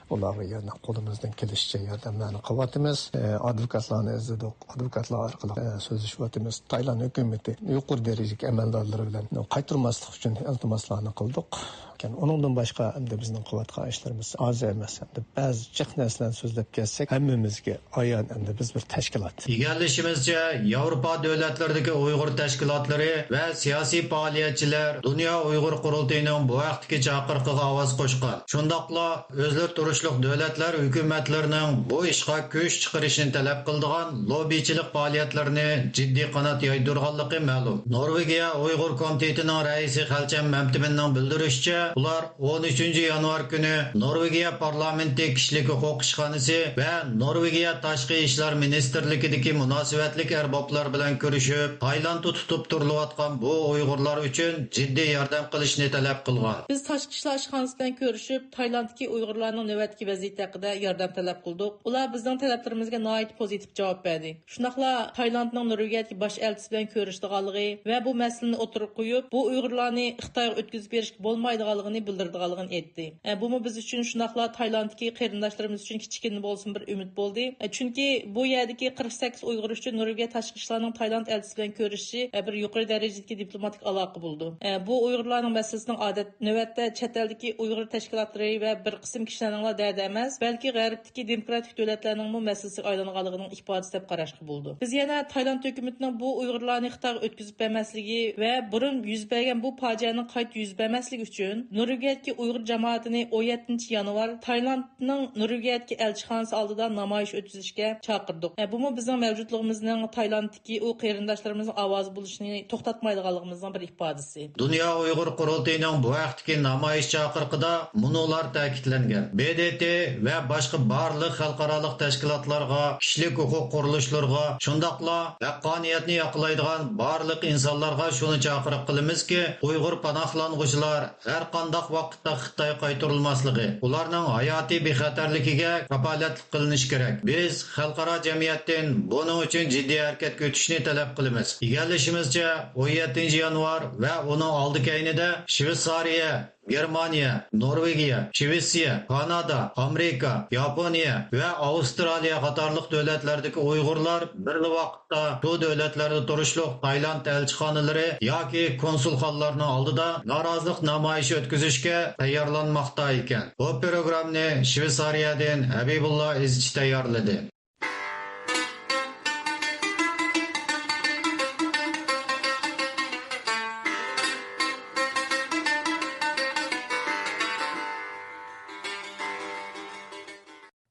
ئۇلارغا يەنە قولىمىزدىن كېلىشىچە ياردەملەرنى قىلىۋاتىمىز. ئە، ئادۋوكاتلارنى ئىزدىدۇق. ئادۋوكاتلار ئارقىلىق، ئە، سۆزلىشىۋاتىمىز. تايلاند ھۆكۈمىتى يۇقىرى دەرىجىلىك ئەمەلدارلىرى بىلەن قايتۇرماسلىق ئۈچۈن ئىلتىماسلارنى قىلدۇق. ئۇنىڭدىن باشقا ئەمدى بىزنىڭ قىلىۋاتقان ئىشلىرىمىز ئاز ئەمەس. ئەمدى بەزى جىق نەرسىلەرنى سۆزلەپ كەتسەك، ھەممىمىزگە ئايان، ئەمدى بىز بىر تەشكىلات. ئىگىلىشىمىزچە، ياۋروپا دۆلەتلىرىدىكى ئۇيغۇر تەشكىلاتلىرى ۋە سىياسىي پائالىيەتچىلەر دۇنيا ئۇيغۇر قۇرۇلتىيىنىڭ بۇ ھەقتىكى چاقىرىقىغا ئاۋاز قوشقان. شۇنداقلا ئۆزلىرى تۇرۇشلۇق دۆلەتلەر ھۆكۈمەتلىرىنىڭ بۇ ئىشقا كۈچ چىقىرىشىنى تەلەپ قىلىدىغان لوببىچىلىق پائالىيەتلىرىنى جىددىي قانات يايدۇرغانلىقى مەلۇم. نورۋېگىيە ئۇيغۇر كومىتېتىنىڭ رەئىسى خەلچەم مەمتىمىننىڭ بىلدۈرۈشىچە، ئۇلار ئون ئۈچىنچى يانۋار كۈنى نورۋېگىيە پارلامېنتى كىشىلىك ھوقۇق ئىشخانىسى ۋە نورۋېگىيە تاشقى ئىشلار مىنىستىرلىكىدىكى مۇناسىۋەتلىك ئەربابلار بىلەن كۆرۈشۈپ، تايلاندتا تۇتۇپ تۇرۇلۇۋاتقان بۇ ئۇيغۇرلار ئۈچۈن جىددىي ياردەم قىلىشنى تەلەپ قىلغان. بىز تاشقى ئىشلار ئىشخانىسى بىلەن كۆرۈشۈپ، تايلاندتىكى ئۇيغۇرلارنىڭ نۆۋەتتىكى ۋەزىيىتى ھەققىدە ياردەم تەلەپ قىلدۇق. ئۇلار بىزنىڭ تەلەپلىرىمىزگە ناھايىتى پوزىتىپ جاۋاب بەردى. شۇنداقلا تايلاندنىڭ نورۋېگىيەدىكى باش ئەلچىسى بىلەن كۆرۈشىدىغانلىقى ۋە بۇ مەسىلىنى ئوتتۇرىغا قويۇپ، بۇ ئۇيغۇرلارنى خىتايغا ئۆتكۈزۈپ بېرىشكە بولمايدىغانلىقىنى بىلدۈرىدىغانلىقىنى ئېيتتى. ئە، بۇمۇ بىز ئۈچۈن، شۇنداقلا تايلاندتىكى قېرىنداشلىرىمىز ئۈچۈن كىچىككىنە بولسىمۇ بىر ئۈمىد بولدى. ئە، چۈنكى بۇ يەردىكى قىرىق سەككىز ئۇيغۇر ئۈچۈن نورۋېگىيە تاشقى ئىشلارنىڭ تايلاند ئەلچىسى بىلەن كۆرۈشۈشى، ئە، بىر يۇقىرى دەرىجىدىكى دىپلوماتىك ئالاقە بولىدۇ. ئە، بۇ ئۇيغۇرلارنىڭ مەسىلىسىنىڭ ئادەت، نۆۋەتتە چەت ئەلدىكى ئۇيغۇر تەشكىلاتلىرى ۋە بىر قىسىم كىشىلەرنىڭلا دەردى ئەمەس، بەلكى غەربتىكى دېموكراتىك دۆلەتلەرنىڭمۇ مەسىلىسىگە ئايلانغانلىقىنىڭ ئىپادىسى دەپ قاراشقا بولىدۇ. بىز يەنە تايلاند ھۆكۈمىتىنىڭ بۇ ئۇيغۇرلارنى خىتايغا ئۆتكۈزۈپ بەرمەسلىكى ۋە بۇرۇن يۈز بەرگەن بۇ پاجىئەنىڭ قايتا يۈز بەرمەسلىكى ئۈچۈن نورۋېگىيەدىكى ئۇيغۇر جامائىتىنى ئون يەتتىنچى يانۋار تايلاندنىڭ نورۋېگىيەدىكى ئەلچىخانىسى ئالدىدا نامايىش ئۆتكۈزۈشكە چاقىردۇق. ئە، بۇمۇ بىزنىڭ مەۋجۇتلۇقىمىزنىڭ تايلاندتىكى ئۇ قېرىنداشلىرىمىزنىڭ ئاۋازى بولۇشىنى توختاتمايدىغانلىقىمىزنىڭ بىر ئىپادىسى. دۇنيا ئۇيغۇر قۇرۇلتىيىنىڭ بۇ ھەقتىكى نامايىش چاقىرىقىدا مۇنۇلار تەكىتلەنگەن: ب د ت ۋە باشقا بارلىق خەلقئارالىق تەشكىلاتلارغا، كىشىلىك ھوقۇق قۇرۇلۇشلىرىغا، شۇنداقلا ھەققانىيەتنى ياقلايدىغان بارلىق ئىنسانلارغا شۇنى چاقىرىق قىلىمىزكى، ئۇيغۇر پاناھلانغۇچىلار ھەر قانداق ۋاقىتتا خىتايغا قايتۇرۇلماسلىقى، ئۇلارنىڭ ھاياتىي بىخەتەرلىكىگە كاپالەتلىك قىلىنىشى كېرەك. بىز خەلقئارا جەمئىيەتتىن بۇنىڭ ئۈچۈن جىددىي ھەرىكەتكە ئۆتۈشنى تەلەپ قىلىمىز. ئىگىلىشىمىزچە، ئون يەتتىنچى يانۋار ۋە ئۇنىڭ ئالدى كەينىدە شۋېتسارىيە، گېرمانىيە، نورۋېگىيە، شىۋېتسىيە، كانادا، ئامېرىكا، ياپونىيە ۋە ئاۋسترالىيە قاتارلىق دۆلەتلەردىكى ئۇيغۇرلار بىرلا ۋاقىتتا شۇ دۆلەتلەردە تۇرۇشلۇق تايلاند ئەلچىخانىلىرى ياكى كونسۇلخانىلارنىڭ ئالدىدا نارازىلىق نامايىشى ئۆتكۈزۈشكە تەييارلانماقتا ئىكەن. بۇ پروگراممىنى شۋېتسارىيەدىن ھەبىبۇللا ئىزچى تەييارلىدى.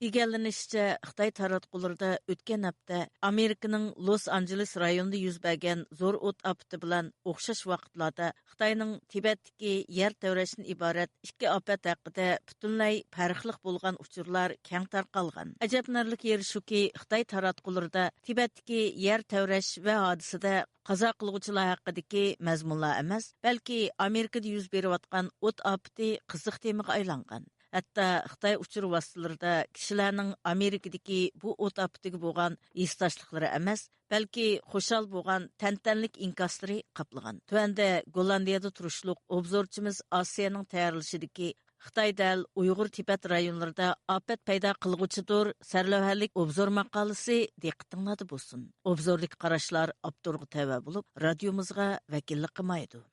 ئىگىلىنىشىچە، خىتاي تاراتقۇلىرىدا ئۆتكەن ھەپتە ئامېرىكىنىڭ لوس ئانژېلېس رايونىدا يۈز بەرگەن زور ئوت ئاپىتى بىلەن ئوخشاش ۋاقىتلاردا خىتاينىڭ تىبەتتىكى يەر تەۋرەشتىن ئىبارەت ئىككى ئاپەت ھەققىدە پۈتۈنلەي پەرقلىق بولغان ئۇچۇرلار كەڭ تارقالغان. ئەجەبلىنەرلىك يېرى شۇكى، خىتاي تاراتقۇلىرىدا تىبەتتىكى يەر تەۋرەش ۋە ھادىسىدە قازا قىلغۇچىلار ھەققىدىكى مەزمۇنلار ئەمەس، بەلكى ئامېرىكىدا يۈز بېرىۋاتقان ئوت ئاپىتى قىزىق تېمىغا ئايلانغان. ھەتتا خىتاي ئۇچۇر ۋاسىتىلىرىدا كىشىلەرنىڭ ئامېرىكىدىكى بۇ ئوت ئاپىتىگە بولغان ھېسداشلىقلىرى ئەمەس، بەلكى خۇشال بولغان تەنتەنىلىك ئىنكاسلىرى قاپلىغان. تۆۋەندە گوللاندىيەدە تۇرۇشلۇق ئوبزورچىمىز ئاسىيەنىڭ تەييارلىشىدىكى خىتاي دەل ئۇيغۇر تىبەت رايونلىرىدا ئاپەت پەيدا قىلغۇچىدۇر سەرلەۋھەلىك ئوبزور ماقالىسى دىققىتىڭلاردا بولسۇن. ئوبزوردىكى قاراشلار ئاپتورغا تەۋە بولۇپ، رادىيومىزغا ۋەكىللىك قىلمايدۇ.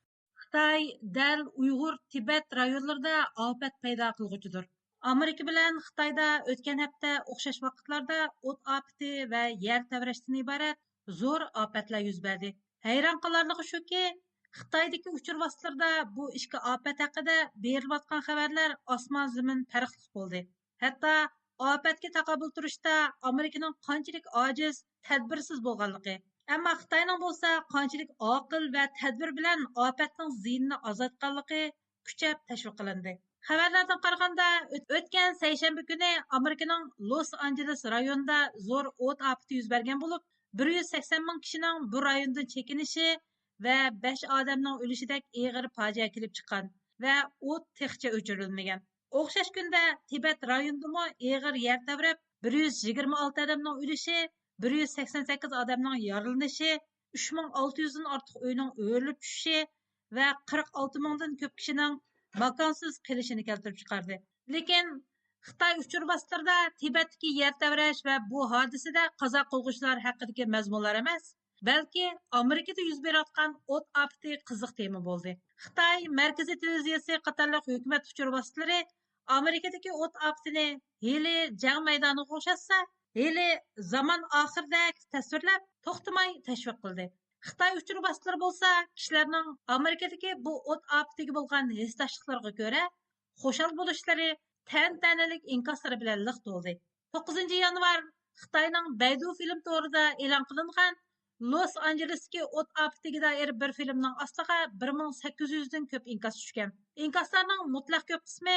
خىتاي دەل ئۇيغۇر تىبەت رايونلىرىدا ئاپەت پەيدا قىلغۇچىدۇر. ئامېرىكا بىلەن خىتايدا ئۆتكەن ھەپتە ئوخشاش ۋاقىتلاردا ئوت ئاپىتى ۋە يەر تەۋرەشتىن ئىبارەت زور ئاپەتلەر يۈز بەردى. ھەيران قالارلىقى شۇكى، خىتايدىكى ئۇچۇر ۋاسىتىلىرىدا بۇ ئىككى ئاپەت ھەققىدە بېرىلىۋاتقان خەۋەرلەر ئاسمان زېمىن پەرقلىق بولدى. ھەتتا ئاپەتكە تاقابىل تۇرۇشتا ئامېرىكىنىڭ قانچىلىك ئاجىز، تەدبىرسىز بولغانلىقى. ئەمما خىتاينىڭ بولسا قانچىلىك ئاقىل ۋە تەدبىر بىلەن ئاپەتنىڭ زىيىنىنى ئازايتقانلىقى كۈچەپ تەشۋىق قىلىندى. خەۋەرلەردىن قارىغاندا، ئۆت-، ئۆتكەن سەيشەنبە كۈنى ئامېرىكىنىڭ لوس ئانژېلېس رايونىدا زور ئوت ئاپىتى يۈز بەرگەن بولۇپ، بىر يۈز سەكسەن مىڭ كىشىنىڭ بۇ رايوندىن چېكىنىشى ۋە بەش ئادەمنىڭ ئۆلۈشىدەك ئېغىر پاجىئە كېلىپ چىققان ۋە ئوت تېخىچە ئۆچۈرۈلمىگەن. ئوخشاش كۈندە تىبەت رايونىدىمۇ ئېغىر يەر تەۋرەپ، بىر يۈز يىگىرمە ئالتە ئادەمنىڭ ئۆلۈشى، بىر يۈز سەكسەن سەككىز ئادەمنىڭ يارىلىنىشى، ئۈچ مىڭ ئالتە يۈزدىن ئارتۇق ئۆينىڭ ئۆرۈلۈپ چۈشۈشى ۋە قىرىق ئالتە مىڭدىن كۆپ كىشىنىڭ ماكانسىز قېلىشىنى كەلتۈرۈپ چىقاردى. لېكىن خىتاي ئۇچۇر ۋاسىتىلىرىدا تىبەتتىكى يەر تەۋرەش ۋە بۇ ھادىسىدە قازا قىلغۇچىلار ھەققىدىكى مەزمۇنلار ئەمەس، بەلكى ئامېرىكىدا يۈز بېرىۋاتقان ئوت ئاپىتى قىزىق تېما بولدى. خىتاي مەركىزىي تېلېۋىزىيەسى قاتارلىق ھۆكۈمەت ئۇچۇر ۋاسىتىلىرى ئامېرىكىدىكى ئوت ئاپىتىنى ھېلى جەڭ مەيدانىغا ئوخشاتسا، ھېلى زامان ئاخىرىدەك تەسۋىرلەپ، توختىماي تەشۋىق قىلدى. خىتاي ئۇچۇر ۋاسىتىلىرى بولسا كىشىلەرنىڭ ئامېرىكىدىكى بۇ ئوت ئاپىتىگە بولغان ھېسداشلىقلىرىغا كۆرە، خۇشال بولۇشلىرى تەنتەنىلىك ئىنكاسلىرى بىلەن لىق تولدى. توققۇزىنچى يانۋار خىتاينىڭ بەيدۇ فىلىم تورىدا ئېلان قىلىنغان لوس ئانژېلېستىكى ئوت ئاپىتىگە دائىر بىر فىلىمنىڭ ئاستىغا بىر مىڭ سەككىز يۈزدىن كۆپ ئىنكاس چۈشكەن. ئىنكاسلارنىڭ مۇتلەق كۆپ قىسمى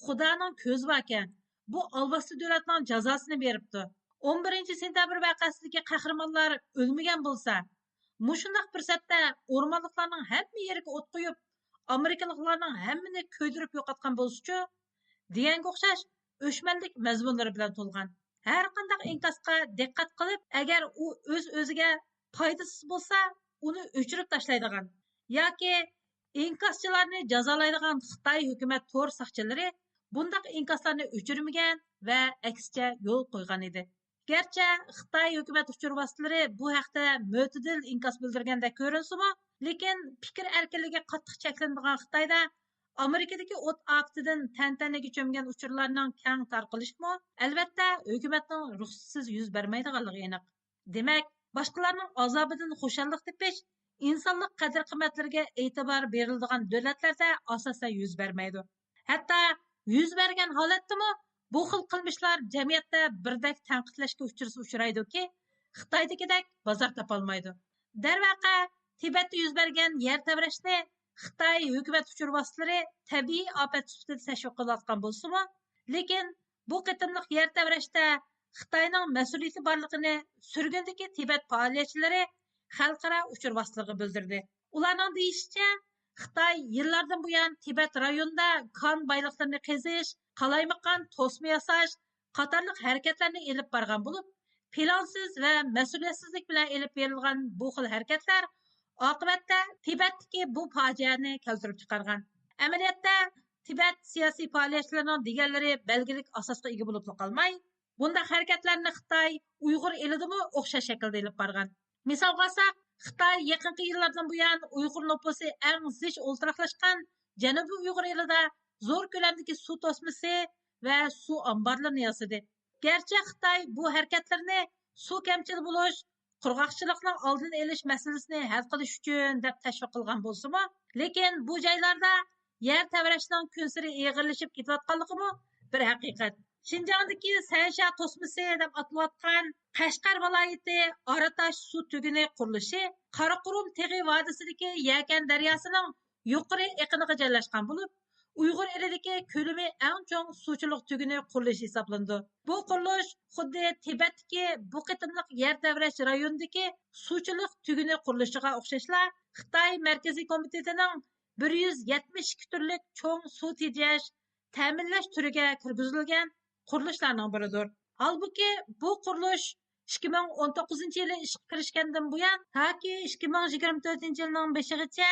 «خۇدانىڭ كۆزى باركەن، بۇ ئالۋاستى دۆلەتنىڭ جازاسىنى بېرىپتۇ. ئون بىرىنچى سېنتەبىر ۋەقەسىدىكى قەھرىمانلار ئۆلمىگەن بولسا، مۇشۇنداق پۇرسەتتە ئورمانلىقلارنىڭ ھەممە يېرىگە ئوت قويۇپ، ئامېرىكىلىقلارنىڭ ھەممىنى كۆيدۈرۈپ يوقاتقان بولسىچۇ؟» دېگەنگە ئوخشاش ئۆچمەنلىك مەزمۇنلىرى بىلەن تولغان. ھەر قانداق ئىنكاسقا دىققەت قىلىپ، ئەگەر ئۇ ئۆز-ئۆزىگە پايدىسىز بولسا، ئۇنى ئۆچۈرۈپ تاشلايدىغان ياكى ئىنكاسچىلارنى جازالايدىغان خىتاي ھۆكۈمەت تور ساقچىلىرى بۇنداق ئىنكاسلارنى ئۆچۈرمىگەن ۋە ئەكسىچە يول قويغان ئىدى. گەرچە خىتاي ھۆكۈمەت ئۇچۇر ۋاسىتىلىرى بۇ ھەقتە مۆتىدىل ئىنكاس بىلدۈرگەندەك كۆرۈنسىمۇ، لېكىن پىكىر ئەركىنلىكى قاتتىق چەكلىنىدىغان خىتايدا ئامېرىكىدىكى ئوت ئاپىتىدىن تەنتەنىگە چۆمگەن ئۇچۇرلارنىڭ كەڭ تارقىلىشىمۇ، ئەلۋەتتە، ھۆكۈمەتنىڭ رۇخسىتىسىز يۈز بەرمەيدىغانلىقى ئېنىق. دېمەك، باشقىلارنىڭ ئازابىدىن خۇشاللىق تېپىش ئىنسانلىق قەدىر-قىممەتلىرىگە ئېتىبار بېرىلىدىغان دۆلەتلەردە ئاساسەن يۈز بەرمەيدۇ. ھەتتا يۈز بەرگەن ھالەتتىمۇ بۇ خىل قىلمىشلار جەمئىيەتتە بىردەك تەنقىدلەشكە ئۇچرىسا ئۇچرايدۇكى، خىتايدىكىدەك بازار تاپالمايدۇ. دەرۋەقە، تىبەتتە يۈز بەرگەن يەر تەۋرەشنى خىتاي ھۆكۈمەت ئۇچۇر ۋاسىتىلىرى تەبىئىي ئاپەت سۈپىتىدە تەشۋىق قىلىۋاتقان بولسىمۇ، لېكىن بۇ قېتىملىق يەر تەۋرەشتە خىتاينىڭ مەسئۇلىيىتى بارلىقىنى سۈرگۈندىكى تىبەت پائالىيەتچىلىرى خەلقئارا ئۇچۇر ۋاسىتىلىرىغا بىلدۈردى. ئۇلارنىڭ دېيىشىچە، خىتاي يىللاردىن بۇيان تىبەت رايونىدا كان بايلىقلىرىنى قېزىش، قالايمىقان توسما ياساش قاتارلىق ھەرىكەتلەرنى ئېلىپ بارغان بولۇپ، پىلانسىز ۋە مەسئۇلىيەتسىزلىك بىلەن ئېلىپ بېرىلغان بۇ خىل ھەرىكەتلەر ئاقىۋەتتە تىبەتتىكى بۇ پاجىئەنى كەلتۈرۈپ چىقارغان. ئەمەلىيەتتە، تىبەت سىياسىي پائالىيەتچىلىرىنىڭ دېگەنلىرى بەلگىلىك ئاساسقا ئىگە بولۇپلا قالماي، بۇنداق ھەرىكەتلەرنى خىتاي ئۇيغۇر ئېلىدىمۇ ئوخشاش شەكىلدە ئېلىپ بارغان. مىسالغا ئالساق، خىتاي يېقىنقى يىللاردىن بۇيان ئۇيغۇر نوپۇسى ئەڭ زىچ ئولتۇراقلاشقان جەنۇبىي ئۇيغۇر ئېلىدا زور كۆلەمدىكى سۇ توسمىسى ۋە سۇ ئامبارلىرىنى ياسىدى. گەرچە خىتاي بۇ ھەرىكەتلىرىنى سۇ كەمچىل بولۇش، قۇرغاقچىلىقنىڭ ئالدىنى ئېلىش مەسىلىسىنى ھەل قىلىش ئۈچۈن دەپ تەشۋىق قىلغان بولسىمۇ، لېكىن بۇ جايلاردا يەر تەۋرەشنىڭ كۈنسېرى ئېغىرلىشىپ كېتىۋاتقانلىقىمۇ بىر ھەقىقەت. شىنجاڭدىكى سەنشيا توسمىسى دەپ ئاتىلىۋاتقان قەشقەر ۋىلايىتى ئاراتاش سۇ تۈگۈنى قۇرۇلۇشى قاراقۇرۇم تېغى ۋادىسىدىكى يەكەن دەرياسىنىڭ يۇقىرى ئېقىنىغا جايلاشقان بولۇپ، ئۇيغۇر ئېلىدىكى كۆلىمى ئەڭ چوڭ سۇچىلىق تۈگۈنى قۇرۇلۇشى ھېسابلىنىدۇ. بۇ قۇرۇلۇش خۇددى تىبەتتىكى بۇ قېتىملىق يەر تەۋرەش رايونىدىكى سۇچىلىق تۈگۈنى قۇرۇلۇشىغا ئوخشاشلا، خىتاي مەركىزىي كومىتېتىنىڭ بىر يۈز يەتمىش ئىككى تۈرلۈك چوڭ سۇ تېجەش، تەمىنلەش تۈرىگە كىرگۈزۈلگەن قۇرۇلۇشلارنىڭ بىرىدۇر. ھالبۇكى، بۇ قۇرۇلۇش ئىككى مىڭ ئون توققۇزىنچى يىلى ئىشقا كىرىشكەندىن بۇيان تاكى ئىككى مىڭ يىگىرمە تۆتىنچى يىلنىڭ بېشىغىچە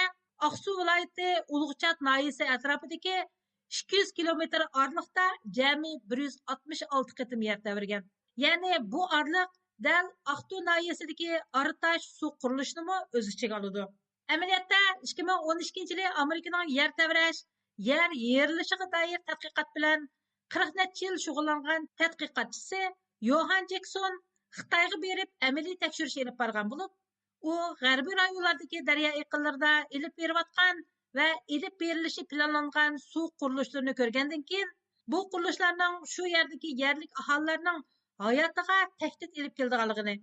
ئاقسۇ ۋىلايىتى ئۇلۇغچات ناھىيەسى ئەتراپىدىكى ئىككى يۈز كىلومېتىر ئارىلىقتا جەمئىي بىر يۈز ئاتمىش ئالتە قېتىم يەر تەۋرىگەن. يەنى بۇ ئارىلىق دەل ئاقتۇ ناھىيەسىدىكى ئارىتاش سۇ قۇرۇلۇشىنىمۇ ئۆز ئىچىگە ئالىدۇ. ئەمەلىيەتتە، ئىككى مىڭ ئون ئىككىنچى يىلى ئامېرىكىنىڭ يەر تەۋرەش، يەر يېرىلىشىغا دائىر تەتقىقات بىلەن قىرىق نەچچە يىل شۇغۇللانغان تەتقىقاتچىسى يوھان جېكسون خىتايغا بېرىپ ئەمەلىي تەكشۈرۈش ئېلىپ بارغان بولۇپ، ئۇ غەربىي رايونلاردىكى دەريا ئېقىنلىرىدا ئېلىپ بېرىۋاتقان ۋە ئېلىپ بېرىلىشى پىلانلانغان سۇ قۇرۇلۇشلىرىنى كۆرگەندىن كېيىن، بۇ قۇرۇلۇشلارنىڭ شۇ يەردىكى يەرلىك ئاھالىلەرنىڭ ھاياتىغا تەھدىت ئېلىپ كېلىدىغانلىقىنى،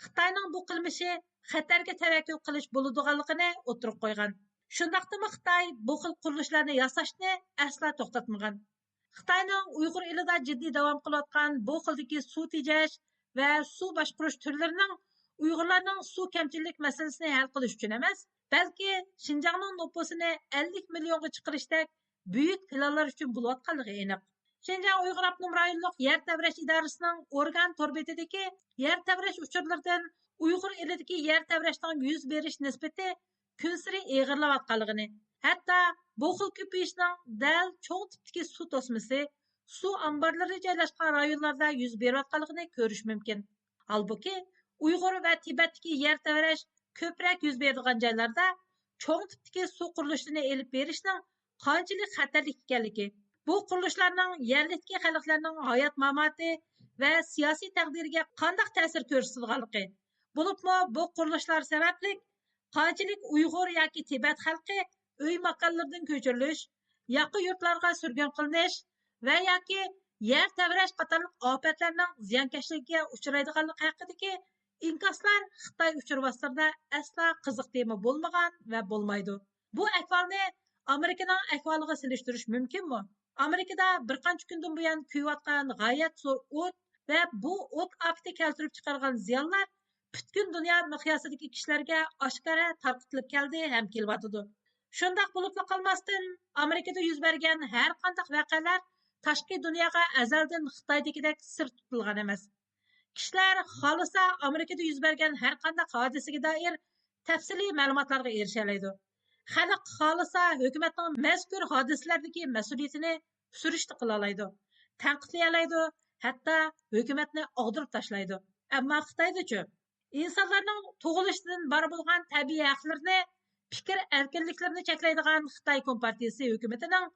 خىتاينىڭ بۇ قىلمىشى خەتەرگە تەۋەككۈل قىلىش بولىدىغانلىقىنى ئوتتۇرىغا قويغان. شۇنداقتىمۇ خىتاي بۇ خىل قۇرۇلۇشلارنى ياساشنى ئەسلا توختاتمىغان. خىتاينىڭ ئۇيغۇر ئېلىدا جىددىي داۋام قىلىۋاتقان بۇ خىلدىكى سۇ تېجەش ۋە سۇ باشقۇرۇش تۈرلىرىنىڭ ئۇيغۇرلارنىڭ سۇ كەمچىلىك مەسىلىسىنى ھەل قىلىش ئۈچۈن ئەمەس، بەلكى شىنجاڭنىڭ نوپۇسىنى ئەللىك مىليونغا چىقىرىشتەك بۈيۈك پىلانلار ئۈچۈن بولۇۋاتقانلىقى ئېنىق. شىنجاڭ ئۇيغۇر ئاپتونوم رايونلۇق يەر تەۋرەش ئىدارىسىنىڭ ئورگان تور بېتىدىكى يەر تەۋرەش ئۇچۇرلىرىدىن ئۇيغۇر ئېلىدىكى يەر تەۋرەشنىڭ يۈز بېرىش نىسبىتى كۈنسېرى ئېغىرلاۋاتقانلىقىنى، ھەتتا بۇ خىل كۆپىيىشنىڭ دەل چوڭ تىپتىكى سۇ توسمىسى، سۇ ئامبارلىرى جايلاشقان رايونلاردا يۈز بېرىۋاتقانلىقىنى كۆرۈش مۇمكىن. ھالبۇكى، ئۇيغۇر ۋە تىبەتتىكى يەر تەۋرەش كۆپرەك يۈز بېرىدىغان جايلاردا چوڭ تىپتىكى سۇ قۇرۇلۇشىنى ئېلىپ بېرىشنىڭ قانچىلىك خەتەرلىك ئىكەنلىكى، بۇ قۇرۇلۇشلارنىڭ يەرلىكتىكى خەلقلەرنىڭ ھايات ماماتى ۋە سىياسىي تەقدىرىگە قانداق تەسىر كۆرسىتىدىغانلىقى، بولۇپمۇ بۇ قۇرۇلۇشلار سەۋەبلىك قانچىلىك ئۇيغۇر ياكى تىبەت خەلقى ئۆي ماكانلىرىدىن كۆچۈرۈلۈش، ياقا يۇرتلارغا سۈرگۈن قىلىنىش ۋە ياكى يەر تەۋرەش قاتارلىق ئاپەتلەرنىڭ زىيانكەشلىكىگە ئۇچرايدىغانلىقى ھەققىدىكى ئىنكاسلار خىتاي ئۇچۇر ۋاسىتىلىرىدا ئەسلا قىزىق تېما بولمىغان ۋە بولمايدۇ. بۇ ئەھۋالنى ئامېرىكىنىڭ ئەھۋالىغا سېلىشتۇرۇش مۇمكىنمۇ؟ ئامېرىكىدا بىر قانچە كۈندىن بۇيان كۆيۈۋاتقان غايەت زور ئوت ۋە بۇ ئوت ئاپىتى كەلتۈرۈپ چىقارغان زىيانلار پۈتكۈل دۇنيا مىقياسىدىكى كىشىلەرگە ئاشكارا تارقىتىلىپ كەلدى ھەم كېلىۋاتىدۇ. شۇنداق بولۇپلا قالماستىن، ئامېرىكىدا يۈز بەرگەن ھەر قانداق ۋەقەلەر تاشقى دۇنياغا ئەزەلدىن خىتايدىكىدەك سىر تۇتۇلغان ئەمەس. كىشىلەر خالىسا ئامېرىكىدا يۈز بەرگەن ھەر قانداق ھادىسىگە دائىر تەپسىلىي مەلۇماتلارغا ئېرىشەلەيدۇ. خەلق خالىسا ھۆكۈمەتنىڭ مەزكۇر ھادىسىلەردىكى مەسئۇلىيىتىنى سۈرۈشتە قىلالايدۇ، تەنقىدلىيەلەيدۇ، ھەتتا ھۆكۈمەتنى ئاغدۇرۇپ تاشلايدۇ. ئەمما خىتايدىچۇ؟ ئىنسانلارنىڭ تۇغۇلۇشىدىن بار بولغان تەبىئىي ھەقلىرىنى، پىكىر ئەركىنلىكلىرىنى چەكلەيدىغان خىتاي كومپارتىيىسى ھۆكۈمىتىنىڭ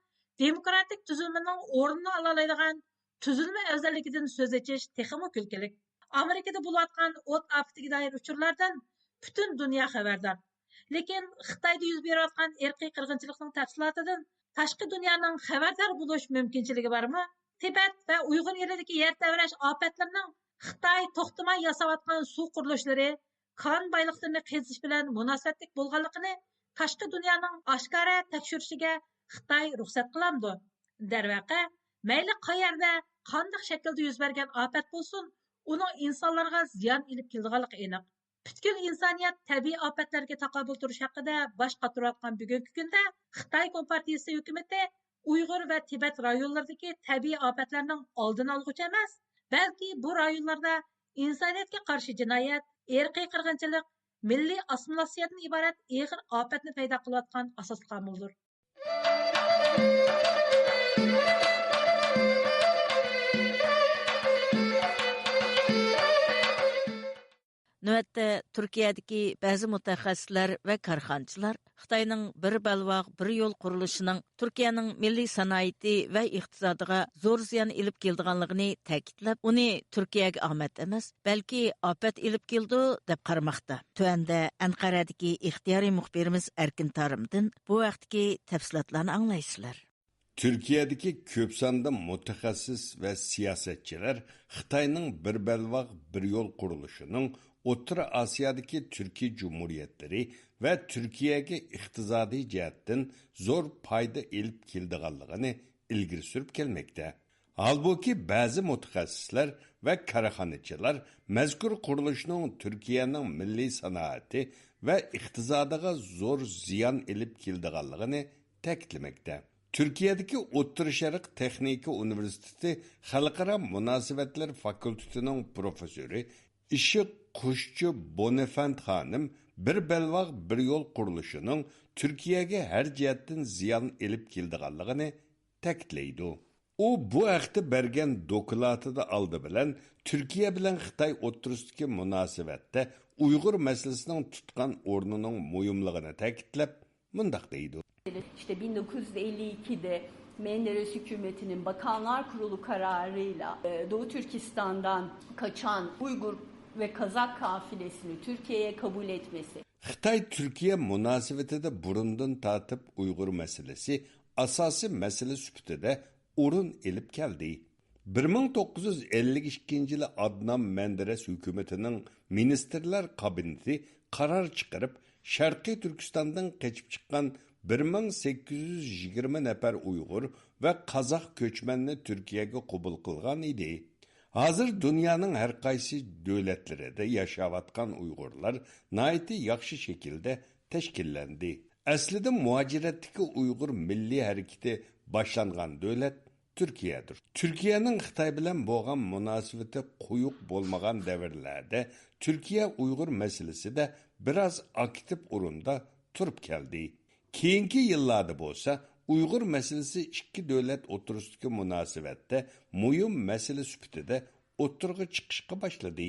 دېموكراتىك تۈزۈلمىنىڭ ئورنىنى ئالالايدىغان تۈزۈلمە ئەۋزەللىكىدىن سۆز ئېچىش تېخىمۇ كۈلكىلىك. ئامېرىكىدا بولۇۋاتقان ئوت ئاپىتىگە دائىر ئۇچۇرلاردىن پۈتۈن دۇنيا خەۋەردار. لېكىن خىتايدا يۈز بېرىۋاتقان ئىرقىي قىرغىنچىلىقنىڭ تەپسىلاتىدىن تاشقى دۇنيانىڭ خەۋەردار بولۇش مۇمكىنچىلىكى بارمۇ؟ تىبەت ۋە ئۇيغۇر ئېلىدىكى يەر تەۋرەش ئاپەتلىرىنىڭ خىتاي توختىماي ياساۋاتقان سۇ قۇرۇلۇشلىرى، كان بايلىقلىرىنى قېزىش بىلەن مۇناسىۋەتلىك بولغانلىقىنى تاشقى دۇنيانىڭ ئاشكارا تەكشۈرۈشىگە خىتاي رۇخسەت قىلامدۇ؟ دەرۋەقە، مەيلى قەيەردە، قانداق شەكىلدە يۈز بەرگەن ئاپەت بولسۇن، ئۇنىڭ ئىنسانلارغا زىيان ئېلىپ كېلىدىغانلىقى ئېنىق. پۈتكۈل ئىنسانىيەت تەبىئىي ئاپەتلەرگە تاقابىل تۇرۇش ھەققىدە باش قاتۇرۇۋاتقان بۈگۈنكى كۈندە خىتاي كومپارتىيىسى ھۆكۈمىتى ئۇيغۇر ۋە تىبەت رايونلىرىدىكى تەبىئىي ئاپەتلەرنىڭ ئالدىنى ئالغۇچى ئەمەس، بەلكى بۇ رايونلاردا ئىنسانىيەتكە قارشى جىنايەت، ئىرقىي قىرغىنچىلىق، مىللىي ئاسسىمىلياتسىيەدىن ئىبارەت ئېغىر ئاپەتنى پەيدا قىلىۋاتقان ئاساسلىق ئامىلدۇر. نۆۋەتتە تۈركىيەدىكى بەزى مۇتەخەسسىسلەر ۋە كارخانىچىلار خىتاينىڭ بىر بەلباغ، بىر يول قۇرۇلۇشىنىڭ تۈركىيەنىڭ مىللىي سانائىتى ۋە ئىقتىسادىغا زور زىيان ئېلىپ كېلىدىغانلىقىنى تەكىتلەپ، ئۇنى تۈركىيەگە ئامەت ئەمەس، بەلكى ئاپەت ئېلىپ كېلىدۇ، دەپ قارىماقتا. تۆۋەندە ئەنقەرەدىكى ئىختىيارىي مۇخبىرىمىز ئەركىن تارىمدىن بۇ ھەقتىكى تەپسىلاتلارنى ئاڭلايسىلەر. تۈركىيەدىكى كۆپ ساندا مۇتەخەسسىس ۋە سىياسەتچىلەر خىتاينىڭ بىر بەلباغ، بىر يول قۇرۇلۇشىنىڭ ئوتتۇرا ئاسىيادىكى تۈركىي جۇمھۇرىيەتلىرى ۋە تۈركىيەگە ئىقتىسادىي جەھەتتىن زور پايدا ئېلىپ كېلىدىغانلىقىنى ئىلگىرى سۈرۈپ كەلمەكتە. ھالبۇكى، بەزى مۇتەخەسسىسلەر ۋە كارخانىچىلار مەزكۇر قۇرۇلۇشنىڭ تۈركىيەنىڭ مىللىي سانائىتى ۋە ئىقتىسادىغا زور زىيان ئېلىپ كېلىدىغانلىقىنى تەكىتلىمەكتە. تۈركىيەدىكى ئوتتۇرا شەرق تېخنىكا ئۇنىۋېرسىتېتى خەلقئارا مۇناسىۋەتلەر فاكۇلتېتىنىڭ پروفېسسورى ئىشىق قۇشچى بونېفەند خانىم بىر بەلباغ، بىر يول قۇرۇلۇشىنىڭ تۈركىيەگە ھەر جەھەتتىن زىيان ئېلىپ كېلىدىغانلىقىنى تەكىتلەيدۇ. ئۇ بۇ ھەقتە بەرگەن دوكلاتىدا ئالدى بىلەن تۈركىيە بىلەن خىتاي ئوتتۇرىسىدىكى مۇناسىۋەتتە ئۇيغۇر مەسىلىسىنىڭ تۇتقان ئورنىنىڭ مۇھىملىقىنى تەكىتلەپ، مۇنداق دەيدۇ. İşte bin dokuz yüz elli ikide Menderes hükümetinin Bakanlar Kurulu kararıyla e, Doğu Türkistan'dan kaçan Uygur ve Kazak kafilesini Türkiye'ye kabul etmesi. خىتاي تۈركىيە مۇناسىۋىتىدە بۇرۇندىن تارتىپ ئۇيغۇر مەسىلىسى ئاساسىي مەسىلە سۈپىتىدە ئورۇن ئېلىپ كەلدى. بىر مىڭ توققۇز يۈز ئەللىك ئىككىنچى يىلى ئادنان مەندەرەس ھۆكۈمىتىنىڭ مىنىستىرلار كابىنېتى قارار چىقىرىپ، شەرقىي تۈركىستاندىن قېچىپ چىققان بىر مىڭ سەككىز يۈز يىگىرمە نەپەر ئۇيغۇر ۋە قازاق كۆچمەننى تۈركىيەگە قوبۇل قىلغان ئىدى. ھازىر دۇنيانىڭ ھەر قايسى دۆلەتلىرىدە ياشاۋاتقان ئۇيغۇرلار ناھايىتى ياخشى شەكىلدە تەشكىللەندى. ئەسلىدە مۇھاجىرەتتىكى ئۇيغۇر مىللىي ھەرىكىتى باشلانغان دۆلەت تۈركىيەدۇر. تۈركىيەنىڭ خىتاي بىلەن بولغان مۇناسىۋىتى قويۇق بولمىغان دەۋرلەردە تۈركىيە ئۇيغۇر مەسىلىسىدە بىراز ئاكتىپ ئورۇندا تۇرۇپ كەلدى. كېيىنكى يىللاردا بولسا ئۇيغۇر مەسىلىسى ئىككى دۆلەت ئوتتۇرىسىدىكى مۇناسىۋەتتە مۇھىم مەسىلە سۈپىتىدە ئوتتۇرىغا چىقىشقا باشلىدى.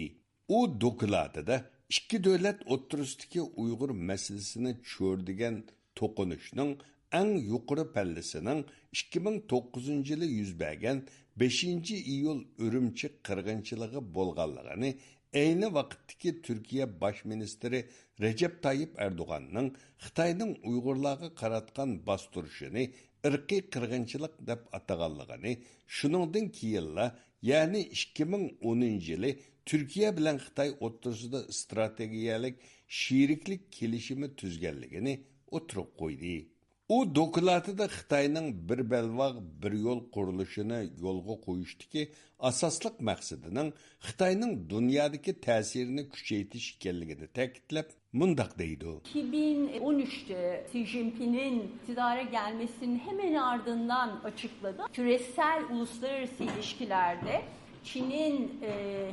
ئۇ دوكلاتىدا ئىككى دۆلەت ئوتتۇرىسىدىكى ئۇيغۇر مەسىلىسىنى چۆرىدىگەن توقۇنۇشنىڭ ئەڭ يۇقىرى پەللىسىنىڭ ئىككى مىڭ توققۇزىنچى يىلى يۈز بەرگەن بەشىنچى ئىيۇل ئۈرۈمچى قىرغىنچىلىقى بولغانلىقىنى، ئەينى ۋاقىتتىكى تۈركىيە باش مىنىستىرى رەجەپ تايىپ ئەردوغاننىڭ خىتاينىڭ ئۇيغۇرلارغا قاراتقان باستۇرۇشىنى ئىرقىي قىرغىنچىلىق دەپ ئاتىغانلىقىنى، شۇنىڭدىن كېيىنلا، يەنى ئىككى مىڭ ئونىنچى يىلى تۈركىيە بىلەن خىتاي ئوتتۇرىسىدا ئىستراتېگىيەلىك شېرىكلىك كېلىشىمى تۈزگەنلىكىنى ئوتتۇرىغا قويدى. ئۇ دوكلاتىدا خىتاينىڭ بىر بەلباغ، بىر يول قۇرۇلۇشىنى يولغا قويۇشتىكى ئاساسلىق مەقسىتىنىڭ خىتاينىڭ دۇنيادىكى تەسىرىنى كۈچەيتىش ئىكەنلىكىنى تەكىتلەپ، مۇنداق دەيدۇ. İki bin on üçte Xi Jinping'in iktidara gelmesinin hemen ardından açıkladı. Küresel uluslararası ilişkilerde Çin'in e,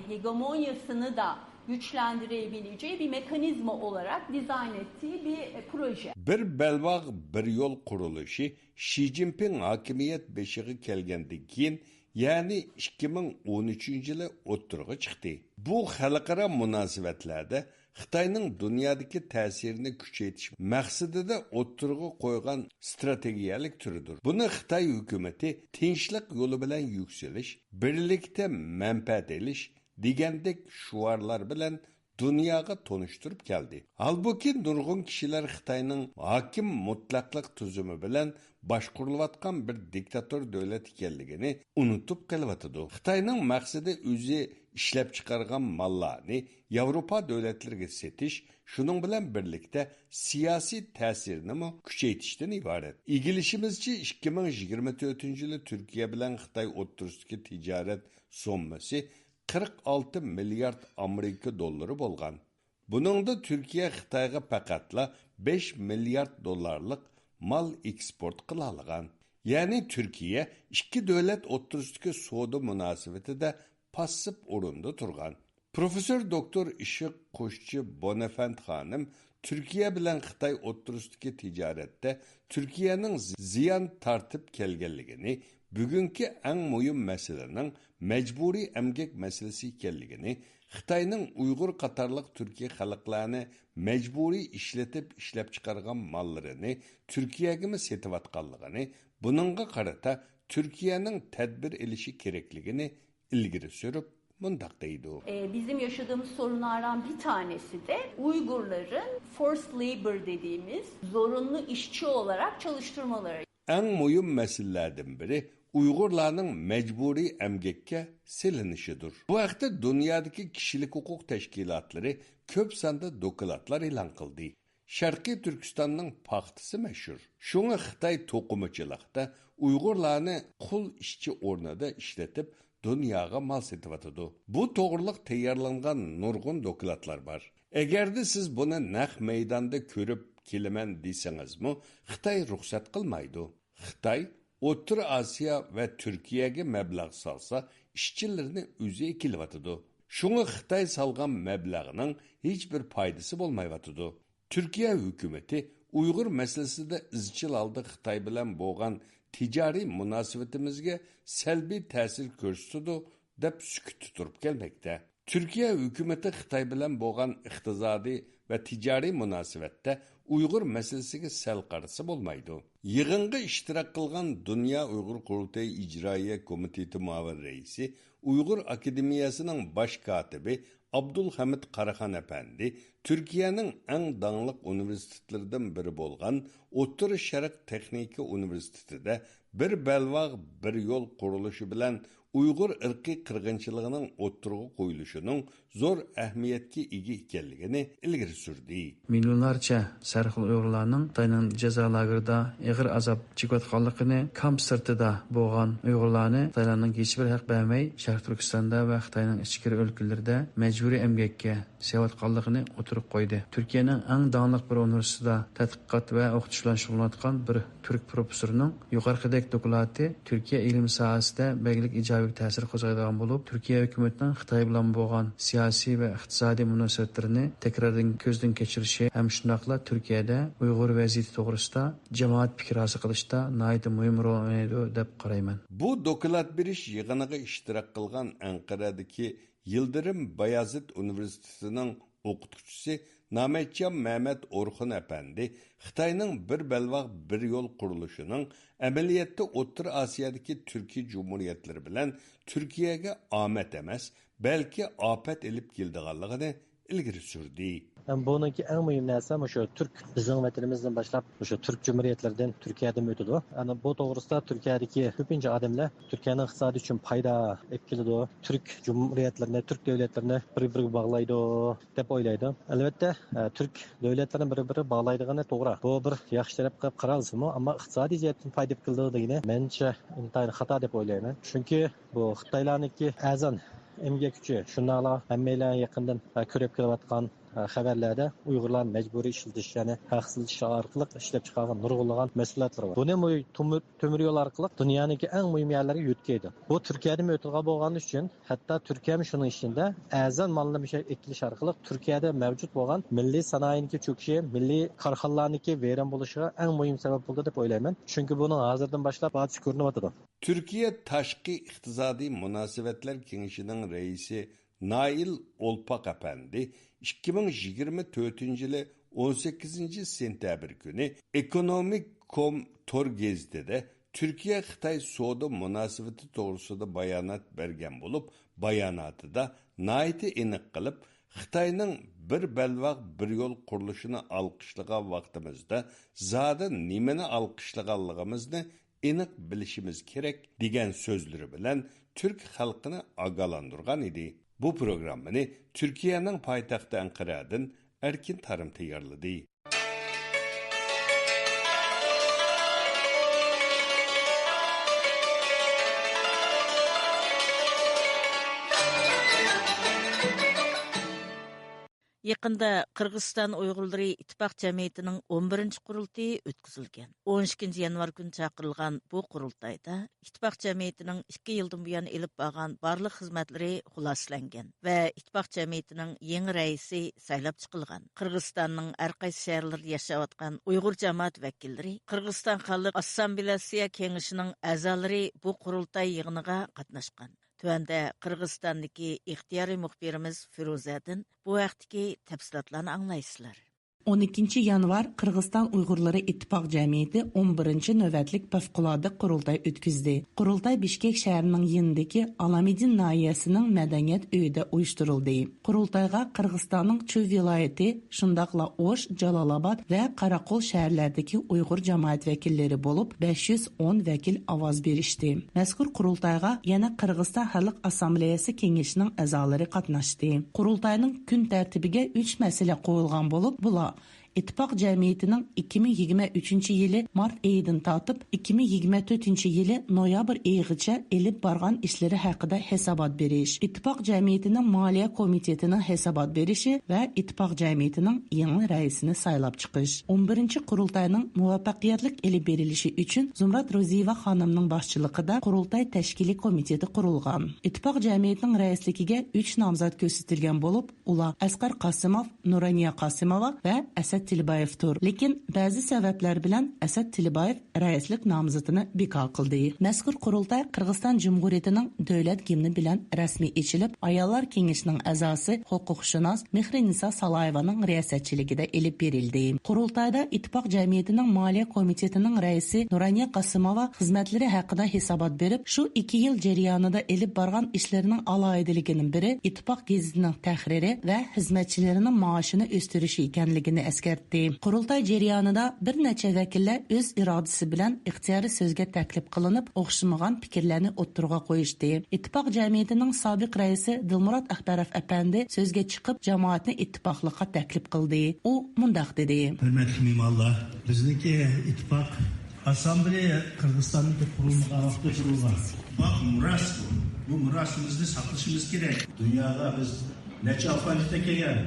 hegemonyasını da güçlendirebileceği bir mekanizma olarak dizayn ettiği bir e, proje. بىر بەلباغ، بىر يول قۇرۇلۇشى شى جىنپىڭ ھاكىمىيەت بېشىغا كەلگەندىن كېيىن، يەنى ئىككى مىڭ ئون ئۈچىنچى يىلى ئوتتۇرىغا چىقتى. بۇ خەلقئارا مۇناسىۋەتلەردە خىتاينىڭ دۇنيادىكى تەسىرىنى كۈچەيتىش مەقسىتىدە ئوتتۇرىغا قويغان ئىستراتېگىيەلىك تۈرىدۇر. بۇنى خىتاي ھۆكۈمىتى تىنچلىق يولى بىلەن يۈكسىلىش، بىرلىكتە مەنپەئەت ئېلىش دېگەندەك شوئارلار بىلەن دۇنياغا تونۇشتۇرۇپ كەلدى. ھالبۇكى، نۇرغۇن كىشىلەر خىتاينىڭ ھاكىم مۇتلەقلىق تۈزۈمى بىلەن باشقۇرۇلۇۋاتقان بىر دىكتاتور دۆلەت ئىكەنلىكىنى ئۇنتۇپ قېلىۋاتىدۇ. خىتاينىڭ مەقسىتى ئۆزى ئىشلەپچىقارغان ماللارنى ياۋروپا دۆلەتلىرىگە سېتىش، شۇنىڭ بىلەن بىرلىكتە سىياسىي تەسىرىنىمۇ كۈچەيتىشتىن ئىبارەت. ئىگىلىشىمىزچە، ئىككى مىڭ يىگىرمە تۆتىنچى يىلى تۈركىيە بىلەن خىتاي ئوتتۇرىسىدىكى تىجارەت سوممىسى قىرىق ئالتە مىليارد ئامېرىكا دوللىرى بولغان. بۇنىڭدا تۈركىيە خىتايغا پەقەتلا بەش مىليارد دوللارلىق مال ئېكسپورت قىلالىغان. يەنى تۈركىيە ئىككى دۆلەت ئوتتۇرىسىدىكى سودا مۇناسىۋىتىدە پاسسىپ ئورۇندا تۇرغان. پروفېسسور دوكتور ئىشىق قوشچى بونېفەند خانىم تۈركىيە بىلەن خىتاي ئوتتۇرىسىدىكى تىجارەتتە تۈركىيەنىڭ زىيان تارتىپ كەلگەنلىكىنى، بۈگۈنكى ئەڭ مۇھىم مەسىلىنىڭ مەجبۇرىي ئەمگەك مەسىلىسى ئىكەنلىكىنى، خىتاينىڭ ئۇيغۇر قاتارلىق تۈركىي خەلقلەرنى مەجبۇرىي ئىشلىتىپ ئىشلەپچىقارغان ماللىرىنى تۈركىيەگىمۇ سېتىۋاتقانلىقىنى، بۇنىڭغا قارىتا تۈركىيەنىڭ تەدبىر ئېلىشى كېرەكلىكىنى ئىلگىرى سۈرۈپ، مۇنداق دەيدۇ. E, bizim yaşadığımız sorunlardan bir tanesi de Uygurların forced labor dediğimiz zorunlu işçi olarak çalıştırmaları. ئەڭ مۇھىم مەسىلىلەردىن بىرى ئۇيغۇرلارنىڭ مەجبۇرىي ئەمگەككە سېلىنىشىدۇر. بۇ ھەقتە دۇنيادىكى كىشىلىك ھوقۇق تەشكىلاتلىرى كۆپ ساندا دوكلاتلار ئېلان قىلدى. شەرقىي تۈركىستاننىڭ پاختىسى مەشھۇر. شۇڭا خىتاي توقۇمىچىلىقتا ئۇيغۇرلارنى قۇل ئىشچى ئورنىدا ئىشلىتىپ، دۇنياغا مال سېتىۋاتىدۇ. بۇ توغرىلىق تەييارلانغان نۇرغۇن دوكلاتلار بار. ئەگەردە سىز بۇنى نەق مەيداندا كۆرۈپ كېلىمەن دېسىڭىزمۇ، خىتاي رۇخسەت قىلمايدۇ. خىتاي ئوتتۇرا ئاسىيا ۋە تۈركىيەگە مەبلەغ سالسا، ئىشچىلىرىنى ئۆزى ئەكېلىۋاتىدۇ. شۇڭا خىتاي سالغان مەبلەغنىڭ ھېچبىر پايدىسى بولمايۋاتىدۇ. تۈركىيە ھۆكۈمىتى ئۇيغۇر مەسىلىسىدە ئىزچىل ھالدا خىتاي بىلەن بولغان تىجارىي مۇناسىۋىتىمىزگە سەلبىي تەسىر كۆرسىتىدۇ، دەپ سۈكۈتتە تۇرۇپ كەلمەكتە. تۈركىيە ھۆكۈمىتى خىتاي بىلەن بولغان ئىقتىسادىي ۋە تىجارىي مۇناسىۋەتتە ئۇيغۇر مەسىلىسىگە سەل قارىسا بولمايدۇ. يىغىنغا ئىشتىراك قىلغان دۇنيا ئۇيغۇر قۇرۇلتىيى ئىجرائىيە كومىتېتى مۇئاۋىن رەئىسى، ئۇيغۇر ئاكادېمىيەسىنىڭ باش كاتىپى ئابدۇلھەمىد قاراخان ئەپەندى تۈركىيەنىڭ ئەڭ داڭلىق ئۇنىۋېرسىتېتلىرىدىن بىرى بولغان ئوتتۇرا شەرق تېخنىكا ئۇنىۋېرسىتېتىدا بىر بەلباغ، بىر يول قۇرۇلۇشى بىلەن ئۇيغۇر ئىرقىي قىرغىنچىلىقىنىڭ ئوتتۇرىغا قويۇلۇشىنىڭ زور ئەھمىيەتكە ئىگە ئىكەنلىكىنى ئىلگىرى سۈردى. مىليونلارچە سەرخىل ئۇيغۇرلارنىڭ خىتاينىڭ جازا لاگېرىدا ئېغىر ئازاب چېكىۋاتقانلىقىنى، كامپ سىرتىدا بولغان ئۇيغۇرلارنى خىتايلارنىڭ ھېچبىر ھەق بەرمەي، شەرقىي تۈركىستاندا ۋە خىتاينىڭ ئىچكىرى ئۆلكىلىرىدە مەجبۇرىي ئەمگەككە سېلىۋاتقانلىقىنى ئوتتۇرىغا قويدى. تۈركىيەنىڭ ئەڭ داڭلىق بىر ئۇنىۋېرسىتېتىدا تەتقىقات ۋە ئوقۇتۇش بىلەن شۇغۇللىنىۋاتقان بىر تۈرك پروفېسسورىنىڭ يۇقىرىقىدەك دوكلاتى تۈركىيە ئىلمى ساھەسىدە بەگلىك ئىجابىي تەسىر قوزغايدىغان بولۇپ، تۈركىيە ھۆكۈمىتىنىڭ خىتاي بىلەن بولغان سىياسىي ۋە ئىقتىسادىي مۇناسىۋەتلىرىنى تەكراردىن كۆزدىن كەچۈرۈشى ھەم شۇنداقلا تۈركىيەدە ئۇيغۇر ۋەزىيىتى توغرىسىدا جامائەت پىكىر ھاسىل قىلىشتا ناھايىتى مۇھىم رول ئوينايدۇ، دەپ قارايمەن. بۇ دوكلات بېرىش يىغىنىغا ئىشتىراك قىلغان ئەنقەرەدىكى يىلدىرىم بايازىت ئۇنىۋېرسىتېتىنىڭ ئوقۇتقۇچىسى نامەتجان مەمەت ئورخۇن ئەپەندى خىتاينىڭ بىر بەلباغ، بىر يول قۇرۇلۇشىنىڭ ئەمەلىيەتتە ئوتتۇرا ئاسىيادىكى تۈركىي جۇمھۇرىيەتلىرى بىلەن تۈركىيەگە ئامەت ئەمەس، بەلكى ئاپەت ئېلىپ كېلىدىغانلىقىنى ئىلگىرى سۈردى. ھەم بۇنىڭكى ئەڭ مۇھىم نەرسە مۇشۇ تۈرك، بىزنىڭ ۋەتىنىمىزدىن باشلاپ مۇشۇ تۈرك جۇمھۇرىيەتلىرىدىن تۈركىيەدىمۇ ئۆتىدۇ. ئەنە بۇ توغرىسىدا تۈركىيەدىكى كۆپىنچە ئادەملەر تۈركىيەنىڭ ئىقتىسادى ئۈچۈن پايدا ئېلىپ كېلىدۇ، تۈرك جۇمھۇرىيەتلىرىنى، تۈرك دۆلەتلىرىنى بىر-بىرىگە باغلايدۇ، دەپ ئويلايدۇ. ئەلۋەتتە، ئە، تۈرك دۆلەتلىرىنى بىر-بىرىگە باغلايدىغىنى توغرا. بۇ بىر ياخشى تەرەپ قىلىپ قارالسىمۇ، ئەمما ئىقتىسادىي جەھەتتىن پايدا ئېلىپ كېلىدۇ دېگىنى مەنچە ئىنتايىن خاتا دەپ ئويلايمەن. چۈنكى بۇ خىتايلارنىڭكى ئەرزان ئەمگەك كۈچى، شۇنداقلا ھەممەيلەن يېقىندىن، ئە، كۆرۈپ كېلىۋاتقان، ئە، خەۋەرلەردە ئۇيغۇرلارنى مەجبۇرىي ئىشلىتىش، يەنى ھەقسىز ئىش ئارقىلىق ئىشلەپ چىقارغان نۇرغۇنلىغان مەھسۇلاتلار بار. بۇنى مۇ-، تۆمۈر، تۆمۈر يول ئارقىلىق دۇنيانىڭكى ئەڭ مۇھىم يەرلىرىگە يۆتكەيدۇ. بۇ تۈركىيەدىمۇ ئۆتىدىغان بولغانلىقى ئۈچۈن، ھەتتا تۈركىيەمۇ شۇنىڭ ئىچىدە ئەرزان ماللىرىنى ئەكېلىش ئارقىلىق تۈركىيەدە مەۋجۇت بولغان مىللىي سانائەتنىڭكى چۆكۈشى، مىللىي كارخانىلارنىڭكى ۋەيران بولۇشىغا ئەڭ مۇھىم سەۋەب بولدى دەپ ئويلايمەن. چۈنكى بۇنىڭ ھازىردىن باشلاپ پايدىسى كۆرۈنۈۋاتىدۇ. تۈركىيە تاشقى ئىقتىسادىي مۇناسىۋەتلەر كېڭىشىنىڭ رەئىسى نائىل ئولپاق ئەپەندى ئىككى مىڭ يىگىرمە تۆتىنچى يىلى ئون سەككىزىنچى سېنتەبىر كۈنى ئېكونومىك كوم تور گېزىتىدە تۈركىيە-خىتاي سودا مۇناسىۋىتى توغرىسىدا بايانات بەرگەن بولۇپ، باياناتىدا ناھايىتى ئېنىق قىلىپ، خىتاينىڭ بىر بەلباغ، بىر يول قۇرۇلۇشىنى ئالقىشلىغان ۋاقتىمىزدا زادى نېمىنى ئالقىشلىغانلىقىمىزنى ئېنىق بىلىشىمىز كېرەك، دېگەن سۆزلىرى بىلەن تۈرك خەلقىنى ئاگاھلاندۇرغان ئىدى. بۇ پروگراممىنى تۈركىيەنىڭ پايتەختى ئەنقەرەدىن ئەركىن تارىم تەييارلىدى. يېقىندا قىرغىزىستان ئۇيغۇرلىرى ئىتتىپاق جەمئىيىتىنىڭ ئون بىرىنچى قۇرۇلتىيى ئۆتكۈزۈلگەن. ئون ئىككىنچى يانۋار كۈنى چاقىرىلغان بۇ قۇرۇلتايدا ئىتتىپاق جەمئىيىتىنىڭ ئىككى يىلدىن بۇيان ئېلىپ بارغان بارلىق خىزمەتلىرى خۇلاسىلەنگەن ۋە ئىتتىپاق جەمئىيىتىنىڭ يېڭى رەئىسى سايلاپ چىقىلغان. قىرغىزىستاننىڭ ھەر قايسى شەھەرلىرىدە ياشاۋاتقان ئۇيغۇر جامائەت ۋەكىللىرى قىرغىزىستان خەلق ئاسسامبلېيەسى كېڭىشىنىڭ ئەزالىرى بۇ قۇرۇلتاي يىغىنىغا قاتناشقان. تۆۋەندە قىرغىزىستاندىكى ئىختىيارىي مۇخبىرىمىز فىرۇزەدىن بۇ ھەقتىكى تەپسىلاتلارنى ئاڭلايسىلەر. ئون ئىككىنچى يانۋار قىرغىزىستان ئۇيغۇرلىرى ئىتتىپاق جەمئىيىتى ئون بىرىنچى نۆۋەتلىك پەۋقۇلئاددە قۇرۇلتاي ئۆتكۈزدى. قۇرۇلتاي بىشكەك شەھىرىنىڭ يېنىدىكى ئالامىدىن ناھىيەسىنىڭ مەدەنىيەت ئۆيىدە ئۇيۇشتۇرۇلدى. قۇرۇلتايغا قىرغىزىستاننىڭ چۇ ۋىلايىتى، شۇنداقلا ئوش، جالالاباد ۋە قاراقول شەھەرلەردىكى ئۇيغۇر جامائەت ۋەكىللىرى بولۇپ، بەش يۈز ئون ۋەكىل ئاۋاز بېرىشتى. مەزكۇر قۇرۇلتايغا يەنە قىرغىزىستان خەلق ئاسسامبلېيەسى كېڭىشىنىڭ ئەزالىرى قاتناشتى. قۇرۇلتاينىڭ كۈن تەرتىپىگە ئۈچ مەسىلە قويۇلغان بولۇپ، بۇلار ئىتتىپاق جەمئىيىتىنىڭ ئىككى مىڭ يىگىرمە ئۈچىنچى يىلى مارت ئېيىدىن تارتىپ ئىككى مىڭ يىگىرمە تۆتىنچى يىلى نويابىر ئېيىغىچە ئېلىپ بارغان ئىشلىرى ھەققىدە ھېسابات بېرىش، ئىتتىپاق جەمئىيىتىنىڭ مالىيە كومىتېتىنىڭ ھېسابات بېرىشى ۋە ئىتتىپاق جەمئىيىتىنىڭ يېڭى رەئىسىنى سايلاپ چىقىش. ئون بىرىنچى قۇرۇلتاينىڭ مۇۋەپپەقىيەتلىك ئېلىپ بېرىلىشى ئۈچۈن زۇمرەت روزىيېۋا خانىمنىڭ باشچىلىقىدا قۇرۇلتاي تەشكىلىي كومىتېتى قۇرۇلغان. ئىتتىپاق جەمئىيىتىنىڭ رەئىسلىكىگە ئۈچ نامزات كۆرسىتىلگەن بولۇپ، ئۇلار ئەسقەر قاسىموف، نۇرانىيە قاسىموۋا ۋە ئەسەت تىلىبايېۋتۇر. لېكىن بەزى سەۋەبلەر بىلەن ئەسەت تىلىبايېۋ رەئىسلىك نامزىتىنى بىكار قىلدى. مەزكۇر قۇرۇلتاي قىرغىزىستان جۇمھۇرىيىتىنىڭ دۆلەت گىمنى بىلەن رەسمىي ئېچىلىپ، ئاياللار كېڭىشىنىڭ ئەزاسى، ھوقۇقشۇناس مېھرىنىسا سالايېۋانىڭ رىياسەتچىلىكىدە ئېلىپ بېرىلدى. قۇرۇلتايدا ئىتتىپاق جەمئىيىتىنىڭ مالىيە كومىتېتىنىڭ رەئىسى نۇرانىيە قاسىموۋا خىزمەتلىرى ھەققىدە ھېسابات بېرىپ، شۇ ئىككى يىل جەريانىدا ئېلىپ بارغان ئىشلىرىنىڭ ئالاھىدىلىكىنىڭ بىرى ئىتتىپاق گېزىتىنىڭ تەھرىرى ۋە خىزمەتچىلىرىنىڭ مائاشىنى ئۆستۈرۈشى ئىكەنلىكىنى ئەسكەرتتى. قۇرۇلتاي جەريانىدا بىر نەچچە ۋەكىللەر ئۆز ئىرادىسى بىلەن ئىختىيارىي سۆزگە تەكلىپ قىلىنىپ، ئوخشىمىغان پىكىرلەرنى ئوتتۇرىغا قويۇشتى. ئىتتىپاق جەمئىيىتىنىڭ سابىق رەئىسى دىلمۇرات ئەخبەروف ئەپەندى سۆزگە چىقىپ، جامائەتنى ئىتتىپاقلىققا تەكلىپ قىلدى. ئۇ مۇنداق دېدى. ھۆرمەتلىك مېھمانلار، بىزنىڭكى ئىتتىپاق ئاسسامبلېيە قىرغىزىستاندا قۇرۇلمىغان ۋاقىتتا قۇرۇلغان. باق، مىراس بۇ. بۇ مىراسىمىزنى ساقلىشىمىز كېرەك. دۇنياغا بىز نەچچە ئافغانىستان كەلگەن،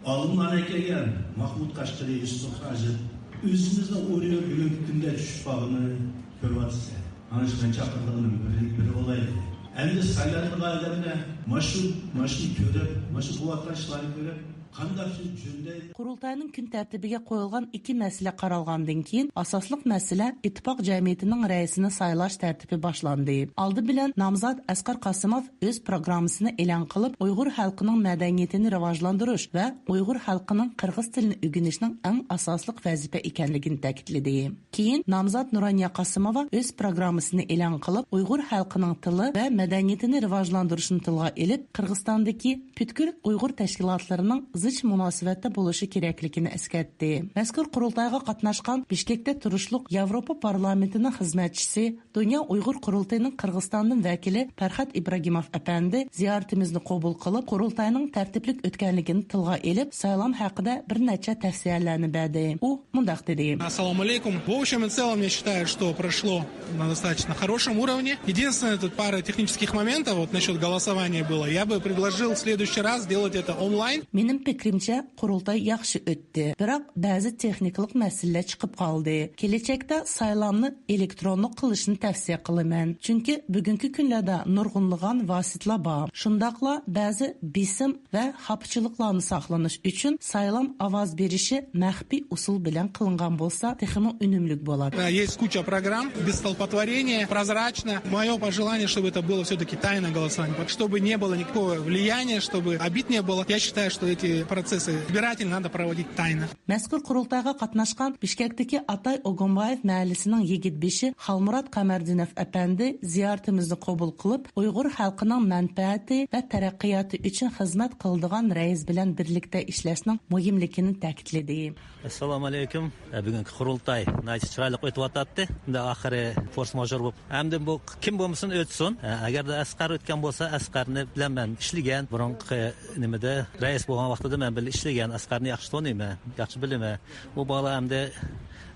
ئالىملار كەلگەن، ماھمۇد قەشقىرى، يۈسۈپ ھاجىپ، ئۆزىمىزنىڭ ئۇرۇيۇر بۈگۈنكى كۈندە چۈشۈپ قالغىنىنى كۆرۈۋاتىسىز. ئانا شۇ مەن چاقىرىدىغىنىم بىرى، بىرى بولايلى. ئەمدى سايلانغان ئادەملەر ماشۇ، ماشۇنى كۆرۈپ، ماشۇ بولۇۋاتقان ئىشلارنى كۆرۈپ، قانداق شۇ جۈندەي قۇرۇلتاينىڭ كۈن تەرتىپىگە قويۇلغان ئىككى مەسىلە قارالغاندىن كېيىن، ئاساسلىق مەسىلە ئىتتىپاق جەمئىيىتىنىڭ رەئىسىنى سايلاش تەرتىپى باشلاندى. ئالدى بىلەن نامزات ئەسقەر قاسىموف ئۆز پروگراممىسىنى ئېلان قىلىپ، ئۇيغۇر خەلقىنىڭ مەدەنىيىتىنى راۋاجلاندۇرۇش ۋە ئۇيغۇر خەلقىنىڭ قىرغىز تىلىنى ئۆگىنىشنىڭ ئەڭ ئاساسلىق ۋەزىپە ئىكەنلىكىنى تەكىتلىدى. كېيىن نامزات نۇرانىيە قاسىموۋا ئۆز پروگراممىسىنى ئېلان قىلىپ، ئۇيغۇر خەلقىنىڭ تىلى ۋە مەدەنىيىتىنى راۋاجلاندۇرۇشنى تىلغا ئېلىپ، قىرغىزىستاندىكى پۈتكۈل ئۇيغۇر تەشكىلاتلىرىنىڭ زىچ مۇناسىۋەتتە بولۇشى كېرەكلىكىنى ئەسكەرتتى. مەزكۇر قۇرۇلتايغا قاتناشقان بىشكەكتە تۇرۇشلۇق ياۋروپا پارلامېنتىنىڭ خىزمەتچىسى، دۇنيا ئۇيغۇر قۇرۇلتىيىنىڭ قىرغىزىستاندىن ۋەكىلى پەرھات ئىبراگىموف ئەپەندى زىيارىتىمىزنى قوبۇل قىلىپ، قۇرۇلتاينىڭ تەرتىپلىك ئۆتكەنلىكىنى تىلغا ئېلىپ، سايلام ھەققىدە بىر نەچچە تەۋسىيەلەرنى بەردى. ئۇ مۇنداق دېدى. Ассаламу алейкум. В общем и целом, я считаю, что прошло на достаточно хорошем уровне. Единственное, тут пара технических моментов, вот насчет голосования было. Я бы предложил в следующий раз сделать это онлайн. مېنىڭ پىكرىمچە، قۇرۇلتاي ياخشى ئۆتتى. بىراق بەزى تېخنىكىلىق مەسىلىلەر چىقىپ قالدى. كېلەچەكتە سايلامنى ئېلېكترونلۇق قىلىشنى تەۋسىيە قىلىمەن. چۈنكى بۈگۈنكى كۈنلەردە نۇرغۇنلىغان ۋاسىتىلەر بار. شۇنداقلا بەزى بېسىم ۋە خاپىچىلىقلارنى ساقلىنىش ئۈچۈن سايلام ئاۋاز بېرىشى مەخپىي ئۇسۇل بىلەن قىلىنغان بولسا، تېخىمۇ ئۈنۈملۈك بولاتتى. Э, есть куча программ, без столпотворения, прозрачно. Мое пожелание, чтобы это было всё-таки тайное голосование, чтобы не было никакого влияния, чтобы обид не было. Я считаю, что эти процессы избирательные надо проводить тайно. مەزكۇر قۇرۇلتايغا قاتناشقان بىشكەكتىكى ئاتاي ئوگۇنبايېف مەھەللىسىنىڭ يىگىت بېشى خالمۇرات قەمەردىنوف ئەپەندى زىيارىتىمىزنى قوبۇل قىلىپ، ئۇيغۇر خەلقىنىڭ مەنپەئەتى ۋە تەرەققىياتى ئۈچۈن خىزمەت قىلىدىغان رەئىس بىلەن بىرلىكتە ئىشلەشنىڭ مۇھىملىكىنى تەكىتلىدى. ئەسسالامۇ ئەلەيكۇم. بۈگۈنكى قۇرۇلتاي ناھايىتى چىرايلىق ئۆتۈۋاتاتتى. ئەمدى ئاخىرى فورس ماژور بولۇپ، ئەمدى بۇ كىم بولمىسۇن ئۆتسۇن. ئەگەردە ئەسقەر ئۆتكەن بولسا، ئەسقەرنى بىلەن مەن ئىشلىگەن. بۇرۇنقى نېمىدە رەئىس بولغان ۋاقتىدا مەن بىللە ئىشلىگەن. ئەسقەرنى ياخشى تونۇيمەن، ياخشى بىلىمەن. ئۇ بالا ئەمدى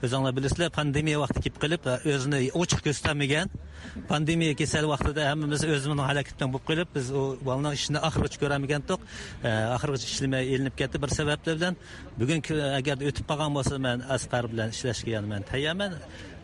ئۆزۈڭلار بىلىسىلەر، پاندېمىيە ۋاقتى كېلىپ قېلىپ، ئۆزىنى ئوچۇق كۆرسىتەلمىگەن. پاندېمىيە كېسەل ۋاقتىدا ھەممىمىز ئۆزىمىزنىڭ ھالاكىتى بىلەن بولۇپ قېلىپ، بىز ئۇ بالىنىڭ ئىشىنى ئاخىرغىچە كۆرەلمىگەنتۇق. ئاخىرغىچە ئىشلىمەي ئېلىنىپ كەتتى بىر سەۋەبلەر بىلەن. بۈگۈنكى ئەگەر ئۆتۈپ قالغان بولسا، مەن ئەسقەر بىلەن ئىشلەشكە يەنە مەن تەييارمەن.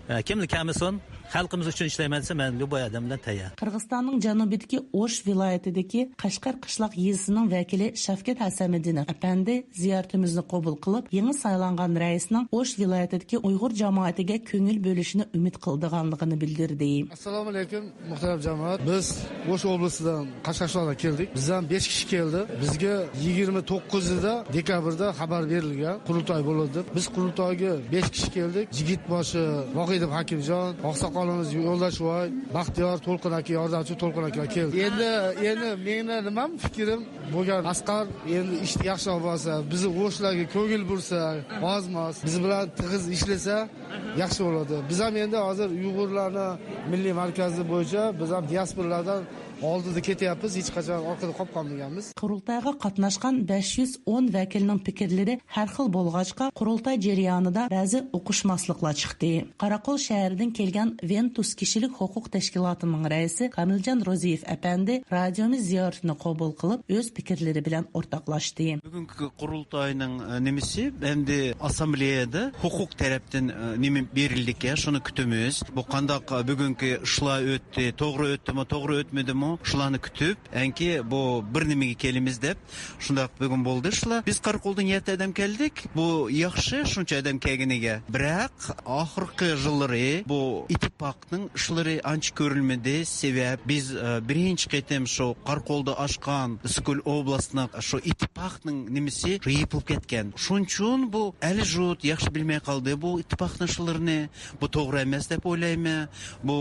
كىملا كەلمىسۇن، خەلقىمىز ئۈچۈن ئىشلەيمەن دېسە، مەن ليۇبوي ئادەم بىلەن تەييار. قىرغىزىستاننىڭ جەنۇبىدىكى ئوش ۋىلايىتىدىكى قەشقەر قىشلاق يېزىسىنىڭ ۋەكىلى شەۋكەت ھەسەمىدىنوف ئەپەندى زىيارىتىمىزنى قوبۇل قىلىپ، يېڭى سايلانغان رەئىسنىڭ ئوش ۋىلايىتىدىكى ئۇيغۇر جامائىتىگە كۆڭۈل بۆلۈشىنى ئۈمىد قىلىدىغانلىقىنى بىلدۈردى. ئەسسالامۇ ئەلەيكۇم، مۇھتەرەم جامائەت. بىز ئوش ئوبلاستىدىن قاشقارسۇلاردىن كەلدۇق. بىز ھەم بەش كىشى كەلدى. بىزگە يىگىرمە توققۇزىدا دېكابردا خەۋەر بېرىلگەن، قۇرۇلتاي بولىدۇ دەپ. بىز قۇرۇلتايغا بەش كىشى كەلدۇق. يىگىت باشى ۋاقىدوف ھاكىمجان، ئاقساقىلىمىز يولداشۋاي، بەختىيار، تولقۇن ئاكا، ياردەمچى تولقۇن ئاكا كەلدى. ئېندى، ئېندى مېنىڭ نېمەم، پىكرىم، بولغان ئەسقەر، ئېندى ئىشتا ياخشى بولسا، بىزنىڭ ئوشلارغا كۆڭۈل بۆلسە، ئازماس، بىز بىلەن تېگىز ئىشلىسە، ياخشى بولىدۇ. بىز ھەم ئەمدى ھازىر ئۇيغۇرلارنىڭ مىللىي مەركەزى بويىچە بىز ھەم دىياسپورالارنىڭ ئالدىدا كېتىۋاتىمىز، ھېچ قاچان ئارقىدا قاپ قالمىغانمىز. قۇرۇلتايغا قاتناشقان بەش يۈز ئون ۋەكىلنىڭ پىكىرلىرى ھەر خىل بولغاچقا، قۇرۇلتاي جەريانىدا بەزى ئۇقۇشماسلىقلار چىقتى. قاراقول شەھىرىدىن كەلگەن ۋېنتۇس كىشىلىك ھوقۇق تەشكىلاتىنىڭ رەئىسى كامىلجان روزىيېف ئەپەندى رادىيومىز زىيارىتىنى قوبۇل قىلىپ، ئۆز پىكىرلىرى بىلەن ئورتاقلاشتى. بۈگۈنكى قۇرۇلتاينىڭ، ئە، نېمىسى، ئەمدى ئاسسامبلېيەدە ھوقۇق تەرەپتىن، ئە، نېمە بېرىلدىكەن، شۇنى كۈتىمىز. بۇ قانداق، ئە، بۈگۈنكى ئىشلار ئۆتتى، توغرا ئۆتتىمۇ، توغرا ئۆتمىدىمۇ، شۇلارنى كۈتۈپ، ئەنكى بۇ بىر نېمىگە كېلىمىز دەپ، شۇنداق بۈگۈن بولدى شۇلار. بىز قاراقولدىن يەتتە ئادەم كەلدۇق. بۇ ياخشى، شۇنچە ئادەم كەلگىنىگە. بىراق، ئاخىرقى يىللىرى بۇ ئىتتىپاقنىڭ ئىشلىرى ئانچە كۆرۈلمىدى. سەۋەب، بىز، ئە، بىرىنچى قېتىم شۇ قاراقولدا ئاچقان ئىسسىق-كۆل ئوبلاستىنىڭ شۇ ئىتتىپاقنىڭ نېمىسى يېپىلىپ كەتكەن. شۇنىڭ ئۈچۈن بۇ ئەل-يۇرت ياخشى بىلمەي قالدى بۇ ئىتتىپاقنىڭ ئىشلىرىنى. بۇ توغرا ئەمەس دەپ ئويلايمەن. بۇ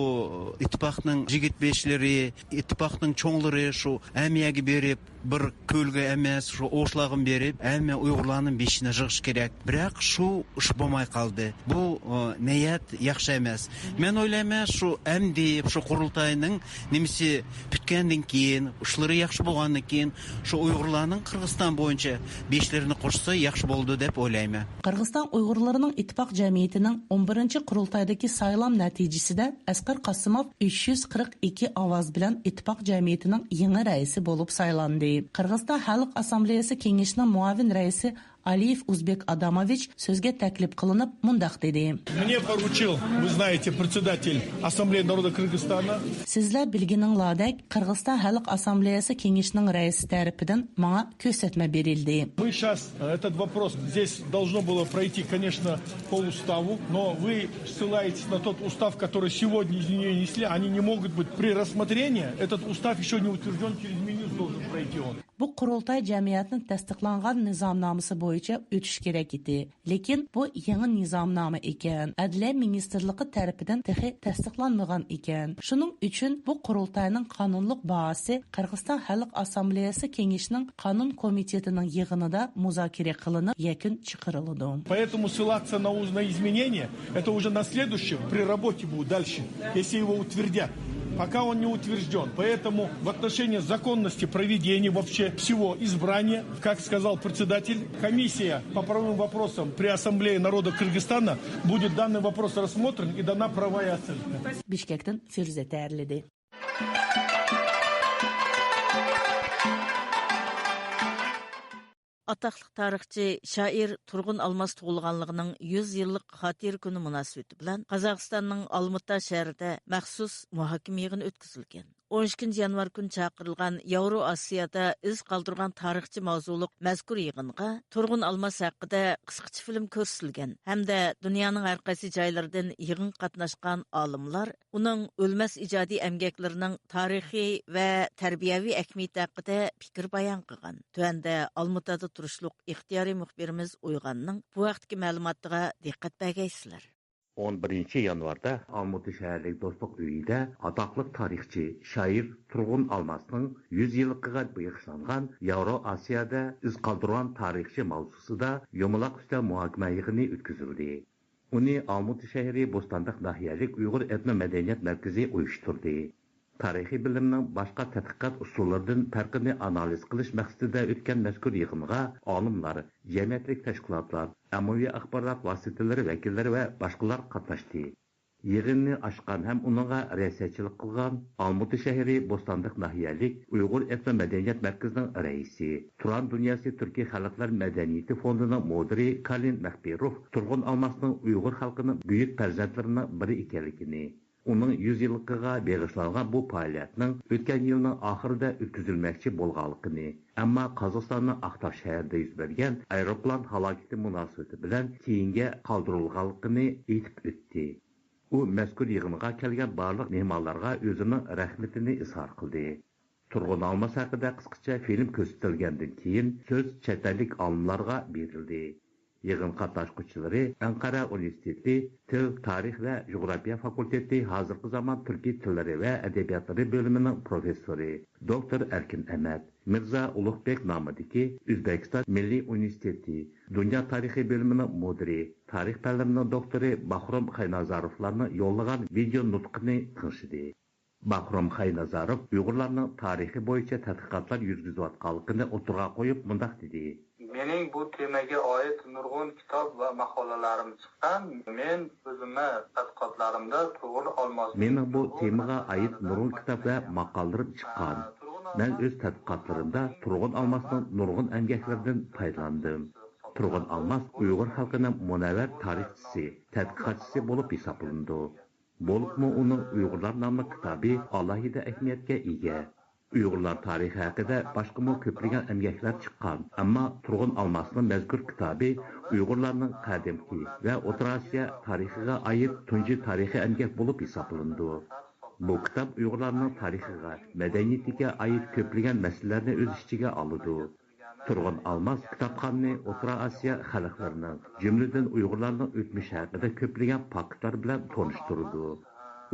ئىتتىپاقنىڭ يىگىت بېشىلىرى، ئىتتىپاقنىڭ چوڭلىرى شۇ ھەممە يەرگە بېرىپ، بىر كۆلگە ئەمەس، شۇ ئوشلارغىمۇ بېرىپ، ھەممە ئۇيغۇرلارنىڭ بېشىنى يىغىش كېرەك. بىراق شۇ ئىش بولماي قالدى. بۇ، ئە، نىيەت ياخشى ئەمەس. مەن ئويلايمەن، شۇ ئەمدى شۇ قۇرۇلتاينىڭ نېمىسى پۈتكەندىن كېيىن، ئىشلىرى ياخشى بولغاندىن كېيىن، شۇ ئۇيغۇرلارنىڭ قىرغىزىستان بويىچە بېشلىرىنى قوشسا ياخشى بولىدۇ دەپ ئويلايمەن. قىرغىزىستان ئۇيغۇرلىرىنىڭ ئىتتىپاق جەمئىيىتىنىڭ ئون بىرىنچى قۇرۇلتايدىكى سايلام نەتىجىسىدە ئەسقەر قاسىموف ئۈچ يۈز قىرىق ئىككى ئاۋاز بىلەن ئىتتىپاق جەمئىيىتىنىڭ يېڭى رەئىسى بولۇپ سايلاندى. قىرغىزىستان خەلق ئاسسامبلېيەسى كېڭىشىنىڭ مۇئاۋىن رەئىسى ئالىيېف ئۇزبېك ئاداموۋىچ سۆزگە تەكلىپ قىلىنىپ مۇنداق دېدى. Мне поручил, вы знаете, председатель Ассамблеи народа Кыргызстана. سىزلەر بىلگىنىڭلاردەك، قىرغىزىستان خەلق ئاسسامبلېيەسى كېڭىشىنىڭ رەئىسى تەرىپىدىن ماڭا كۆرسەتمە بېرىلدى. Мы сейчас, э, этот вопрос, здесь должно было пройти, конечно, по уставу, но вы ссылаетесь на тот устав, который сегодня изменения внесли, они не могут быть при рассмотрении. Этот устав еще не утвержден, через минус должен пройти он. بۇ قۇرۇلتاي جەمئىيەتنىڭ تەستىقلانغان نىزامنامىسى بويىچە ئۆتۈش كېرەك ئىدى. لېكىن بۇ يېڭى نىزامنامە ئىكەن، ئەدلىيە مىنىستىرلىقى تەرىپىدىن تېخى تەستىقلانمىغان ئىكەن. شۇنىڭ ئۈچۈن بۇ قۇرۇلتاينىڭ قانۇنلۇق باھاسى قىرغىزىستان خەلق ئاسسامبلېيەسى كېڭىشىنىڭ قانۇن كومىتېتىنىڭ يىغىنىدا مۇزاكىرە قىلىنىپ، يەكۈن چىقىرىلىدۇ. Поэтому ссылаться на уз-, на изменения, это уже на следующем, при работе будет дальше, если его утвердят. Пока он не утвержден. Поэтому в отношении законности проведения вообще всего избрания, как сказал председатель, комиссия по правовым вопросам при Ассамблее народа Кыргызстана будет данный вопрос рассмотрен и дана правовая оценка. بىشكەكتىن فىرۇزە تەييارلىدى. ئاتاقلىق تارىخچى، شائىر تۇرغۇن ئالماس تۇغۇلغانلىقىنىڭ يۈز يىللىق خاتىرە كۈنى مۇناسىۋىتى بىلەن قازاقىستاننىڭ ئالمۇتا شەھىرىدە مەخسۇس مۇھاكىمە يىغىنى ئۆتكۈزۈلگەن. ئون ئىككىنچى يانۋار كۈنى چاقىرىلغان ياۋرو ئاسىيادا ئىز قالدۇرغان تارىخچى ماۋزۇلۇق مەزكۇر يىغىنغا تۇرغۇن ئالماس ھەققىدە قىسقىچە فىلىم كۆرسىتىلگەن ھەمدە دۇنيانىڭ ھەر قايسى جايلىرىدىن يىغىنغا قاتناشقان ئالىملار ئۇنىڭ ئۆلمەس ئىجادىي ئەمگەكلىرىنىڭ تارىخىي ۋە تەربىيەۋى ئەھمىيىتى ھەققىدە پىكىر بايان قىلغان. تۆۋەندە ئالمۇتادا تۇرۇشلۇق ئىختىيارىي مۇخبىرىمىز ئويغاننىڭ بۇ ھەقتىكى مەلۇماتىغا دىققەت بەرگەيسىلەر. ئون بىرىنچى يانۋاردا ئالمۇتا شەھەرلىك دوستلۇق ئۆيىدە ئاتاقلىق تارىخچى، شائىر تۇرغۇن ئالماسنىڭ يۈز يىللىقىغا بېغىشلانغان ياۋرو ئاسىيادا ئىز قالدۇرغان تارىخچى ماۋزۇسىدا يۇمىلاق ئۈستەل مۇھاكىمە يىغىنى ئۆتكۈزۈلدى. ئۇنى ئالمۇتا شەھىرى بوستانلىق ناھىيەلىك ئۇيغۇر ئېتنو مەدەنىيەت مەركىزى ئۇيۇشتۇردى. تارىخىي بىلىمنىڭ باشقا تەتقىقات ئۇسۇللىرىدىن پەرقىنى ئانالىز قىلىش مەقسىتىدە ئۆتكەن مەزكۇر يىغىنغا ئالىملار، جەمئىيەتلىك تەشكىلاتلار، ئاممىۋى ئاخبارات ۋاسىتىلىرى ۋەكىللىرى ۋە باشقىلار قاتناشتى. يىغىننى ئاچقان ھەم ئۇنىڭغا رىياسەتچىلىك قىلغان ئالمۇتا شەھىرى بوستانلىق ناھىيەلىك ئۇيغۇر ئېتنو مەدەنىيەت مەركىزىنىڭ رەئىسى، تۇران دۇنياسى تۈركىي خەلقلەر مەدەنىيىتى فوندىنىڭ مۇدىرى كالىن مەخپىروف تۇرغۇن ئالماسنىڭ ئۇيغۇر خەلقىنىڭ بۈيۈك پەرزەنتلىرىنىڭ بىرى ئىكەنلىكىنى، ئۇنىڭ يۈز يىللىقىغا بېغىشلانغان بۇ پائالىيەتنىڭ ئۆتكەن يىلنىڭ ئاخىرىدا ئۆتكۈزۈلمەكچى بولغانلىقىنى، ئەمما قازاقىستاننىڭ ئاقتاش شەھىرىدە يۈز بەرگەن ئايروپىلان ھالاكىتى مۇناسىۋىتى بىلەن كېيىنگە قالدۇرۇلغانلىقىنى ئېيتىپ ئۆتتى. ئۇ مەزكۇر يىغىنغا كەلگەن بارلىق مېھمانلارغا ئۆزىنىڭ رەھمىتىنى ئىزھار قىلدى. تۇرغۇن ئالماس ھەققىدە قىسقىچە فىلىم كۆرسىتىلگەندىن كېيىن، سۆز چەت ئەللىك ئالىملارغا بېرىلدى. يىغىن قاتناشقۇچىلىرى ئەنقەرە ئۇنىۋېرسىتېتى تىل، تارىخ ۋە جۇغراپىيە فاكۇلتېتى ھازىرقى زامان تۈركىي تىللىرى ۋە ئەدەبىياتلىرى بۆلۈمىنىڭ پروفېسسورى، دوكتور ئەركىن ئەمەت، مىرزا ئۇلۇغبېك نامىدىكى ئۆزبېكىستان مىللىي ئۇنىۋېرسىتېتى دۇنيا تارىخى بۆلۈمىنىڭ مۇدىرى، تارىخ پەنلىرىنىڭ دوكتورى باخروم خاينازاروفلارنىڭ يوللىغان ۋىدېئو نۇتقىنى تىڭشىدى. باخروم خاينازاروف ئۇيغۇرلارنىڭ تارىخى بويىچە تەتقىقاتلار يۈرگۈزۈۋاتقانلىقىنى ئوتتۇرىغا قويۇپ، مۇنداق دېدى. مېنىڭ بۇ تېمىگە ئائىت نۇرغۇن كىتاب ۋە ماقالىلىرىم چىققان. مەن ئۆزۈممۇ تەتقىقاتلىرىمدا تۇرغۇن ئالماس مېنىڭ بۇ تېمىغا ئائىت نۇرغۇن كىتاب ۋە ماقالىلىرىم چىققان. مەن ئۆز تەتقىقاتلىرىمدا تۇرغۇن ئالماسنىڭ نۇرغۇن ئەمگەكلىرىدىن پايدىلاندىم. تۇرغۇن ئالماس ئۇيغۇر خەلقىنىڭ مۇنەۋۋەر تارىخچىسى، تەتقىقاتچىسى بولۇپ ھېسابلىنىدۇ. بولۇپمۇ ئۇنىڭ ئۇيغۇرلار ناملىق كىتابى ئالاھىدە ئەھمىيەتكە ئىگە. ئۇيغۇرلار تارىخى ھەققىدە باشقىمۇ كۆپلىگەن ئەمگەكلەر چىققان، ئەمما تۇرغۇن ئالماسنىڭ مەزكۇر كىتابى ئۇيغۇرلارنىڭ قەدىمكى ۋە ئوتتۇرا ئاسىيا تارىخىغا ئائىت تۇنجى تارىخىي ئەمگەك بولۇپ ھېسابلىنىدۇ. بۇ كىتاب ئۇيغۇرلارنىڭ تارىخىغا، مەدەنىيىتىگە ئائىت كۆپلىگەن مەسىلىلەرنى ئۆز ئىچىگە ئالىدۇ. تۇرغۇن ئالماس كىتابخانىنى ئوتتۇرا ئاسىيا خەلقلىرىنىڭ، جۈملىدىن ئۇيغۇرلارنىڭ ئۆتمۈشى ھەققىدە كۆپلىگەن پاكىتلار بىلەن تونۇشتۇرىدۇ.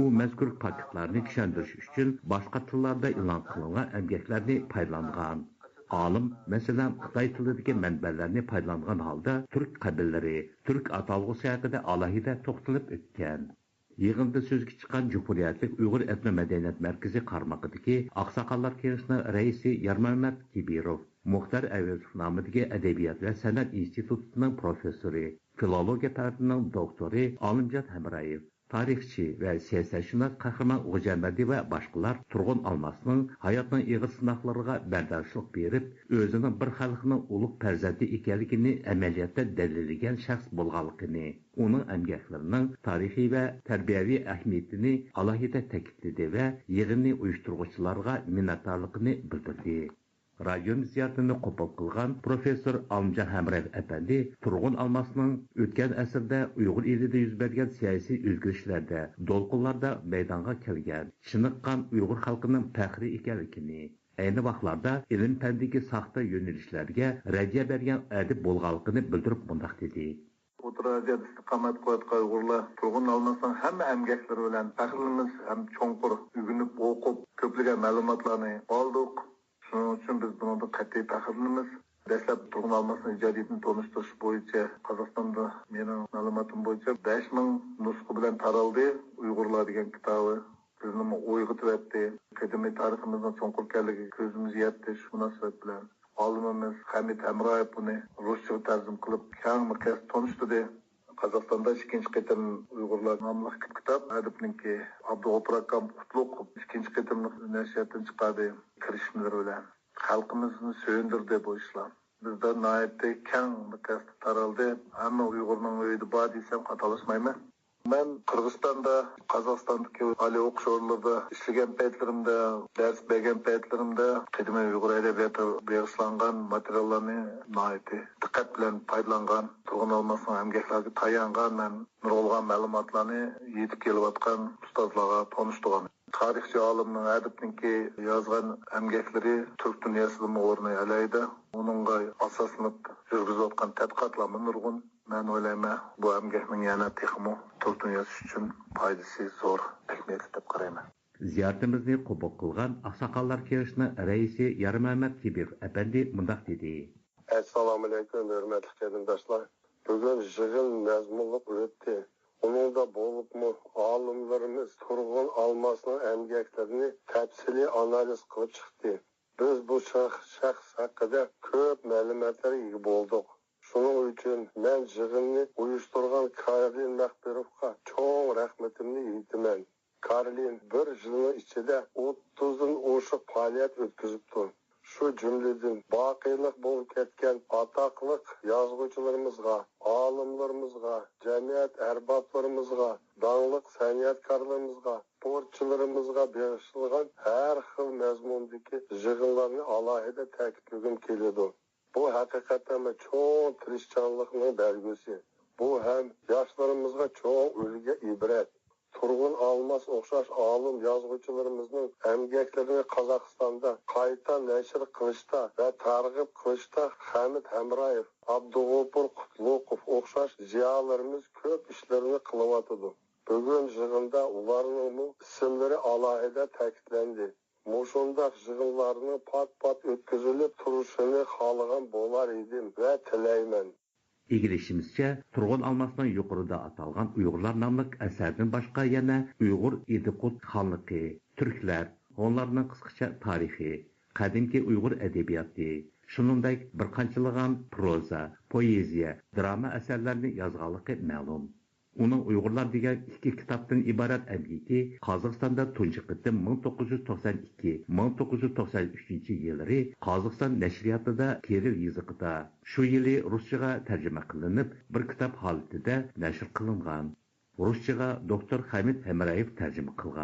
ئۇ مەزكۇر پاكىتلارنى چۈشەندۈرۈش ئۈچۈن باشقا تىللاردا ئېلان قىلىنغان ئەمگەكلەرنى پايدىلانغان. ئالىم، مەسىلەن، خىتاي تىلىدىكى مەنبەلەرنى پايدىلانغان ھالدا تۈرك قەبىلىلىرى، تۈرك ئاتالغۇسى ھەققىدە ئالاھىدە توختىلىپ ئۆتكەن. يىغىندا سۆزگە چىققان جۇمھۇرىيەتلىك ئۇيغۇر ئېتنو مەدەنىيەت مەركىزى قارمىقىدىكى ئاقساقاللار كېڭىشىنىڭ رەئىسى يارمەمەت كېبىروف، مۇختار ئەۋەزوف نامىدىكى ئەدەبىيات ۋە سەنئەت ئىنستىتۇتىنىڭ پروفېسسورى، فىلولوگىيە پەنلىرىنىڭ دوكتورى ئالىمجان ھەمرايېۋ، تارىخچى ۋە سىياسەتشۇناس قەھرىمان غوجامبەردى ۋە باشقىلار تۇرغۇن ئالماسنىڭ ھاياتنىڭ ئېغىر سىناقلىرىغا بەرداشلىق بېرىپ، ئۆزىنىڭ بىر خەلقنىڭ ئۇلۇغ پەرزەنتى ئىكەنلىكىنى ئەمەلىيەتتە دەلىللىگەن شەخس بولغانلىقىنى، ئۇنىڭ ئەمگەكلىرىنىڭ تارىخىي ۋە تەربىيەۋى ئەھمىيىتىنى ئالاھىدە تەكىتلىدى ۋە يىغىننى ئۇيۇشتۇرغۇچىلارغا مىننەتدارلىقىنى بىلدۈردى. رادىيومىز زىيارىتىنى قوبۇل قىلغان پروفېسسور ئالىمجان ھەمرايېۋ ئەپەندى تۇرغۇن ئالماسنىڭ ئۆتكەن ئەسىردە ئۇيغۇر ئېلىدە يۈز بەرگەن سىياسىي ئۆزگىرىشلەردە، دولقۇنلاردا مەيدانغا كەلگەن چېنىققان ئۇيغۇر خەلقىنىڭ پەخرى ئىكەنلىكىنى، ئەينى ۋاقىتلاردا ئىلىم-پەندىكى ساختا يۆنىلىشلەرگە رەددىيە بەرگەن ئەدىب بولغانلىقىنى بىلدۈرۈپ مۇنداق دېدى. ئوتتۇرا ئاسىيادا ئىستىقامەت قىلىۋاتقان ئۇيغۇرلار تۇرغۇن ئالماسنىڭ ھەممە ئەمگەكلىرى بىلەن پەخىرلىنىمىز ھەم چوڭقۇر ئۆگىنىپ ئوقۇپ، كۆپلىگەن مەلۇماتلارنى ئالدۇق. شۇنىڭ ئۈچۈن بىز بۇنىڭدىن قەتئىي پەخىرلىنىمىز. دەسلەپ تۇرغۇن ئالماسنىڭ ئىجادىيىتىنى تونۇشتۇرۇش بويىچە قازاقىستاندا مېنىڭ مەلۇماتىم بويىچە بەش مىڭ نۇسخا بىلەن تارالدى ئۇيغۇرلار دېگەن كىتابى. بىزنىمۇ ئويغىتىۋەتتى. قەدىمىي تارىخىمىزنىڭ چوڭقۇر ئىكەنلىكىگە كۆزىمىز يەتتى شۇ مۇناسىۋەت بىلەن. ئالىمىمىز خەمىت ھەمرايېۋ بۇنى رۇسچىغا تەرجىمە قىلىپ، كەڭ مىقياستا تونۇشتۇردى. قازاقىستاندا ئىككىنچى قېتىم ئۇيغۇرلار ناملىق كىتاب ئەدىبنىڭكى ئابدۇغوپۇر ئاكام قۇتلۇق ئىككىنچى قېتىملىق نەشرىياتتىن چىقاردى. كىرىشمىلىرى بىلەن خەلقىمىزنى سۆيۈندۈردى بۇ ئىشلار. بىزدە ناھايىتى كەڭ مىقياستا تارالدى. ھەممە ئۇيغۇرنىڭ ئۆيىدە بار دېسەم خاتالاشمايمەن. مەن قىرغىزىستاندا، قازاقىستاندىكى ئالىي ئوقۇش ئورۇنلىرىدا ئىشلىگەن پەيتلىرىمدە، دەرس بەرگەن پەيتلىرىمدە قەدىمىي ئۇيغۇر ئەدەبىياتىغا بېغىشلانغان ماتېرىياللارنى ناھايىتى دىققەت بىلەن پايدىلانغان، تۇرغۇن ئالماسنىڭ ئەمگەكلىرىگە تايانغان، مەن نۇرغۇنلىغان مەلۇماتلارنى يېتىپ كېلىۋاتقان ئۇستازلارغا تونۇشتۇرغان. تارىخچى ئالىمنىڭ، ئەدىبنىڭكى يازغان ئەمگەكلىرى تۈرك دۇنياسىدىمۇ ئورنى ئەلاھىدە. ئۇنىڭغا ئاساسلىنىپ يۈرگۈزۈۋاتقان تەتقىقاتلارمۇ نۇرغۇن. مەن ئويلايمەن، بۇ ئەمگەكنىڭ يەنە تېخىمۇ تۈرك دۇنياسى ئۈچۈن پايدىسى زور، ئەھمىيەتلىك دەپ قارايمەن. زىيارىتىمىزنى قوبۇل قىلغان ئاقساقاللار كېڭىشىنىڭ رەئىسى يارمەمەت كېبىروف ئەپەندى مۇنداق دېدى. ئەسسالامۇئەلەيكۇم، ھۆرمەتلىك قېرىنداشلار! بۈگۈن يىغىن مەزمۇنلۇق ئۆتتى. ئۇنىڭدا بولۇپمۇ ئالىملىرىمىز تۇرغۇن ئالماسنىڭ ئەمگەكلىرىنى تەپسىلىي ئانالىز قىلىپ چىقتى. بىز بۇ شەخ-، شەخس ھەققىدە كۆپ مەلۇماتلارغا ئىگە بولدۇق. شۇنىڭ ئۈچۈن مەن يىغىننى ئۇيۇشتۇرغان كارلىن مەخپىروفقا چوڭ رەھمىتىمنى ئېيتىمەن. كارلىن بىر يىلنىڭ ئىچىدە ئوتتۇزدىن ئوشۇق پائالىيەت ئۆتكۈزۈپتۇ. شۇ جۈملىدىن باقىيلىق بولۇپ كەتكەن ئاتاقلىق يازغۇچىلىرىمىزغا، ئالىملىرىمىزغا، جەمئىيەت ئەربابلىرىمىزغا، داڭلىق سەنئەتكارلىرىمىزغا، سپورتچىلىرىمىزغا بېغىشلىغان ھەر خىل مەزمۇندىكى يىغىنلارنى ئالاھىدە تەكىتلىگۈم كېلىدۇ. بۇ ھەقىقەتەنمۇ چوڭ تىرىشچانلىقنىڭ بەلگىسى. بۇ ھەم ياشلىرىمىزغا چوڭ ئۈلگە، ئىبرەت. تۇرغۇن ئالماس ئوخشاش ئالىم يازغۇچىلىرىمىزنىڭ ئەمگەكلىرىنى قازاقىستاندا قايتا نەشر قىلىشتا ۋە تەرغىب قىلىشتا خەمىت ھەمرايېف، ئابدۇغوپۇر قۇتلۇقوف ئوخشاش زىيالىيلىرىمىز كۆپ ئىشلارنى قىلىۋاتىدۇ. بۈگۈن يىغىندا ئۇلارنىڭمۇ ئىسىملىرى ئالاھىدە تەكىتلەندى. مۇشۇنداق يىغىنلارنىڭ پات-پات ئۆتكۈزۈلۈپ تۇرۇشىنى خالىغان بولار ئىدىم ۋە تىلەيمەن. ئىگىلىشىمىزچە، تۇرغۇن ئالماسنىڭ يۇقىرىدا ئاتالغان ئۇيغۇرلار ناملىق ئەسەردىن باشقا يەنە ئۇيغۇر ئىدىقۇت خانلىقى، تۈركلەر، ھونلارنىڭ قىسقىچە تارىخى، قەدىمكى ئۇيغۇر ئەدەبىياتى، شۇنىڭدەك بىر قانچىلىغان پروزا، پوئېزىيە، دىراما ئەسەرلەرنى يازغانلىقى مەلۇم. ئۇنىڭ ئۇيغۇرلار دېگەن ئىككى كىتابتىن ئىبارەت ئەمگىكى قازاقىستاندا تۇنجى قېتىم مىڭ توققۇز يۈز توقسان ئىككى، مىڭ توققۇز يۈز توقسان ئۈچىنچى يىللىرى قازاقىستان نەشرىياتىدا كىرىل يېزىقىدا، شۇ يىلى رۇسچىغا تەرجىمە قىلىنىپ، بىر كىتاب ھالىتىدە نەشر قىلىنغان. رۇسچىغا دوكتور خەمىت ھەمرايېف تەرجىمە قىلغان.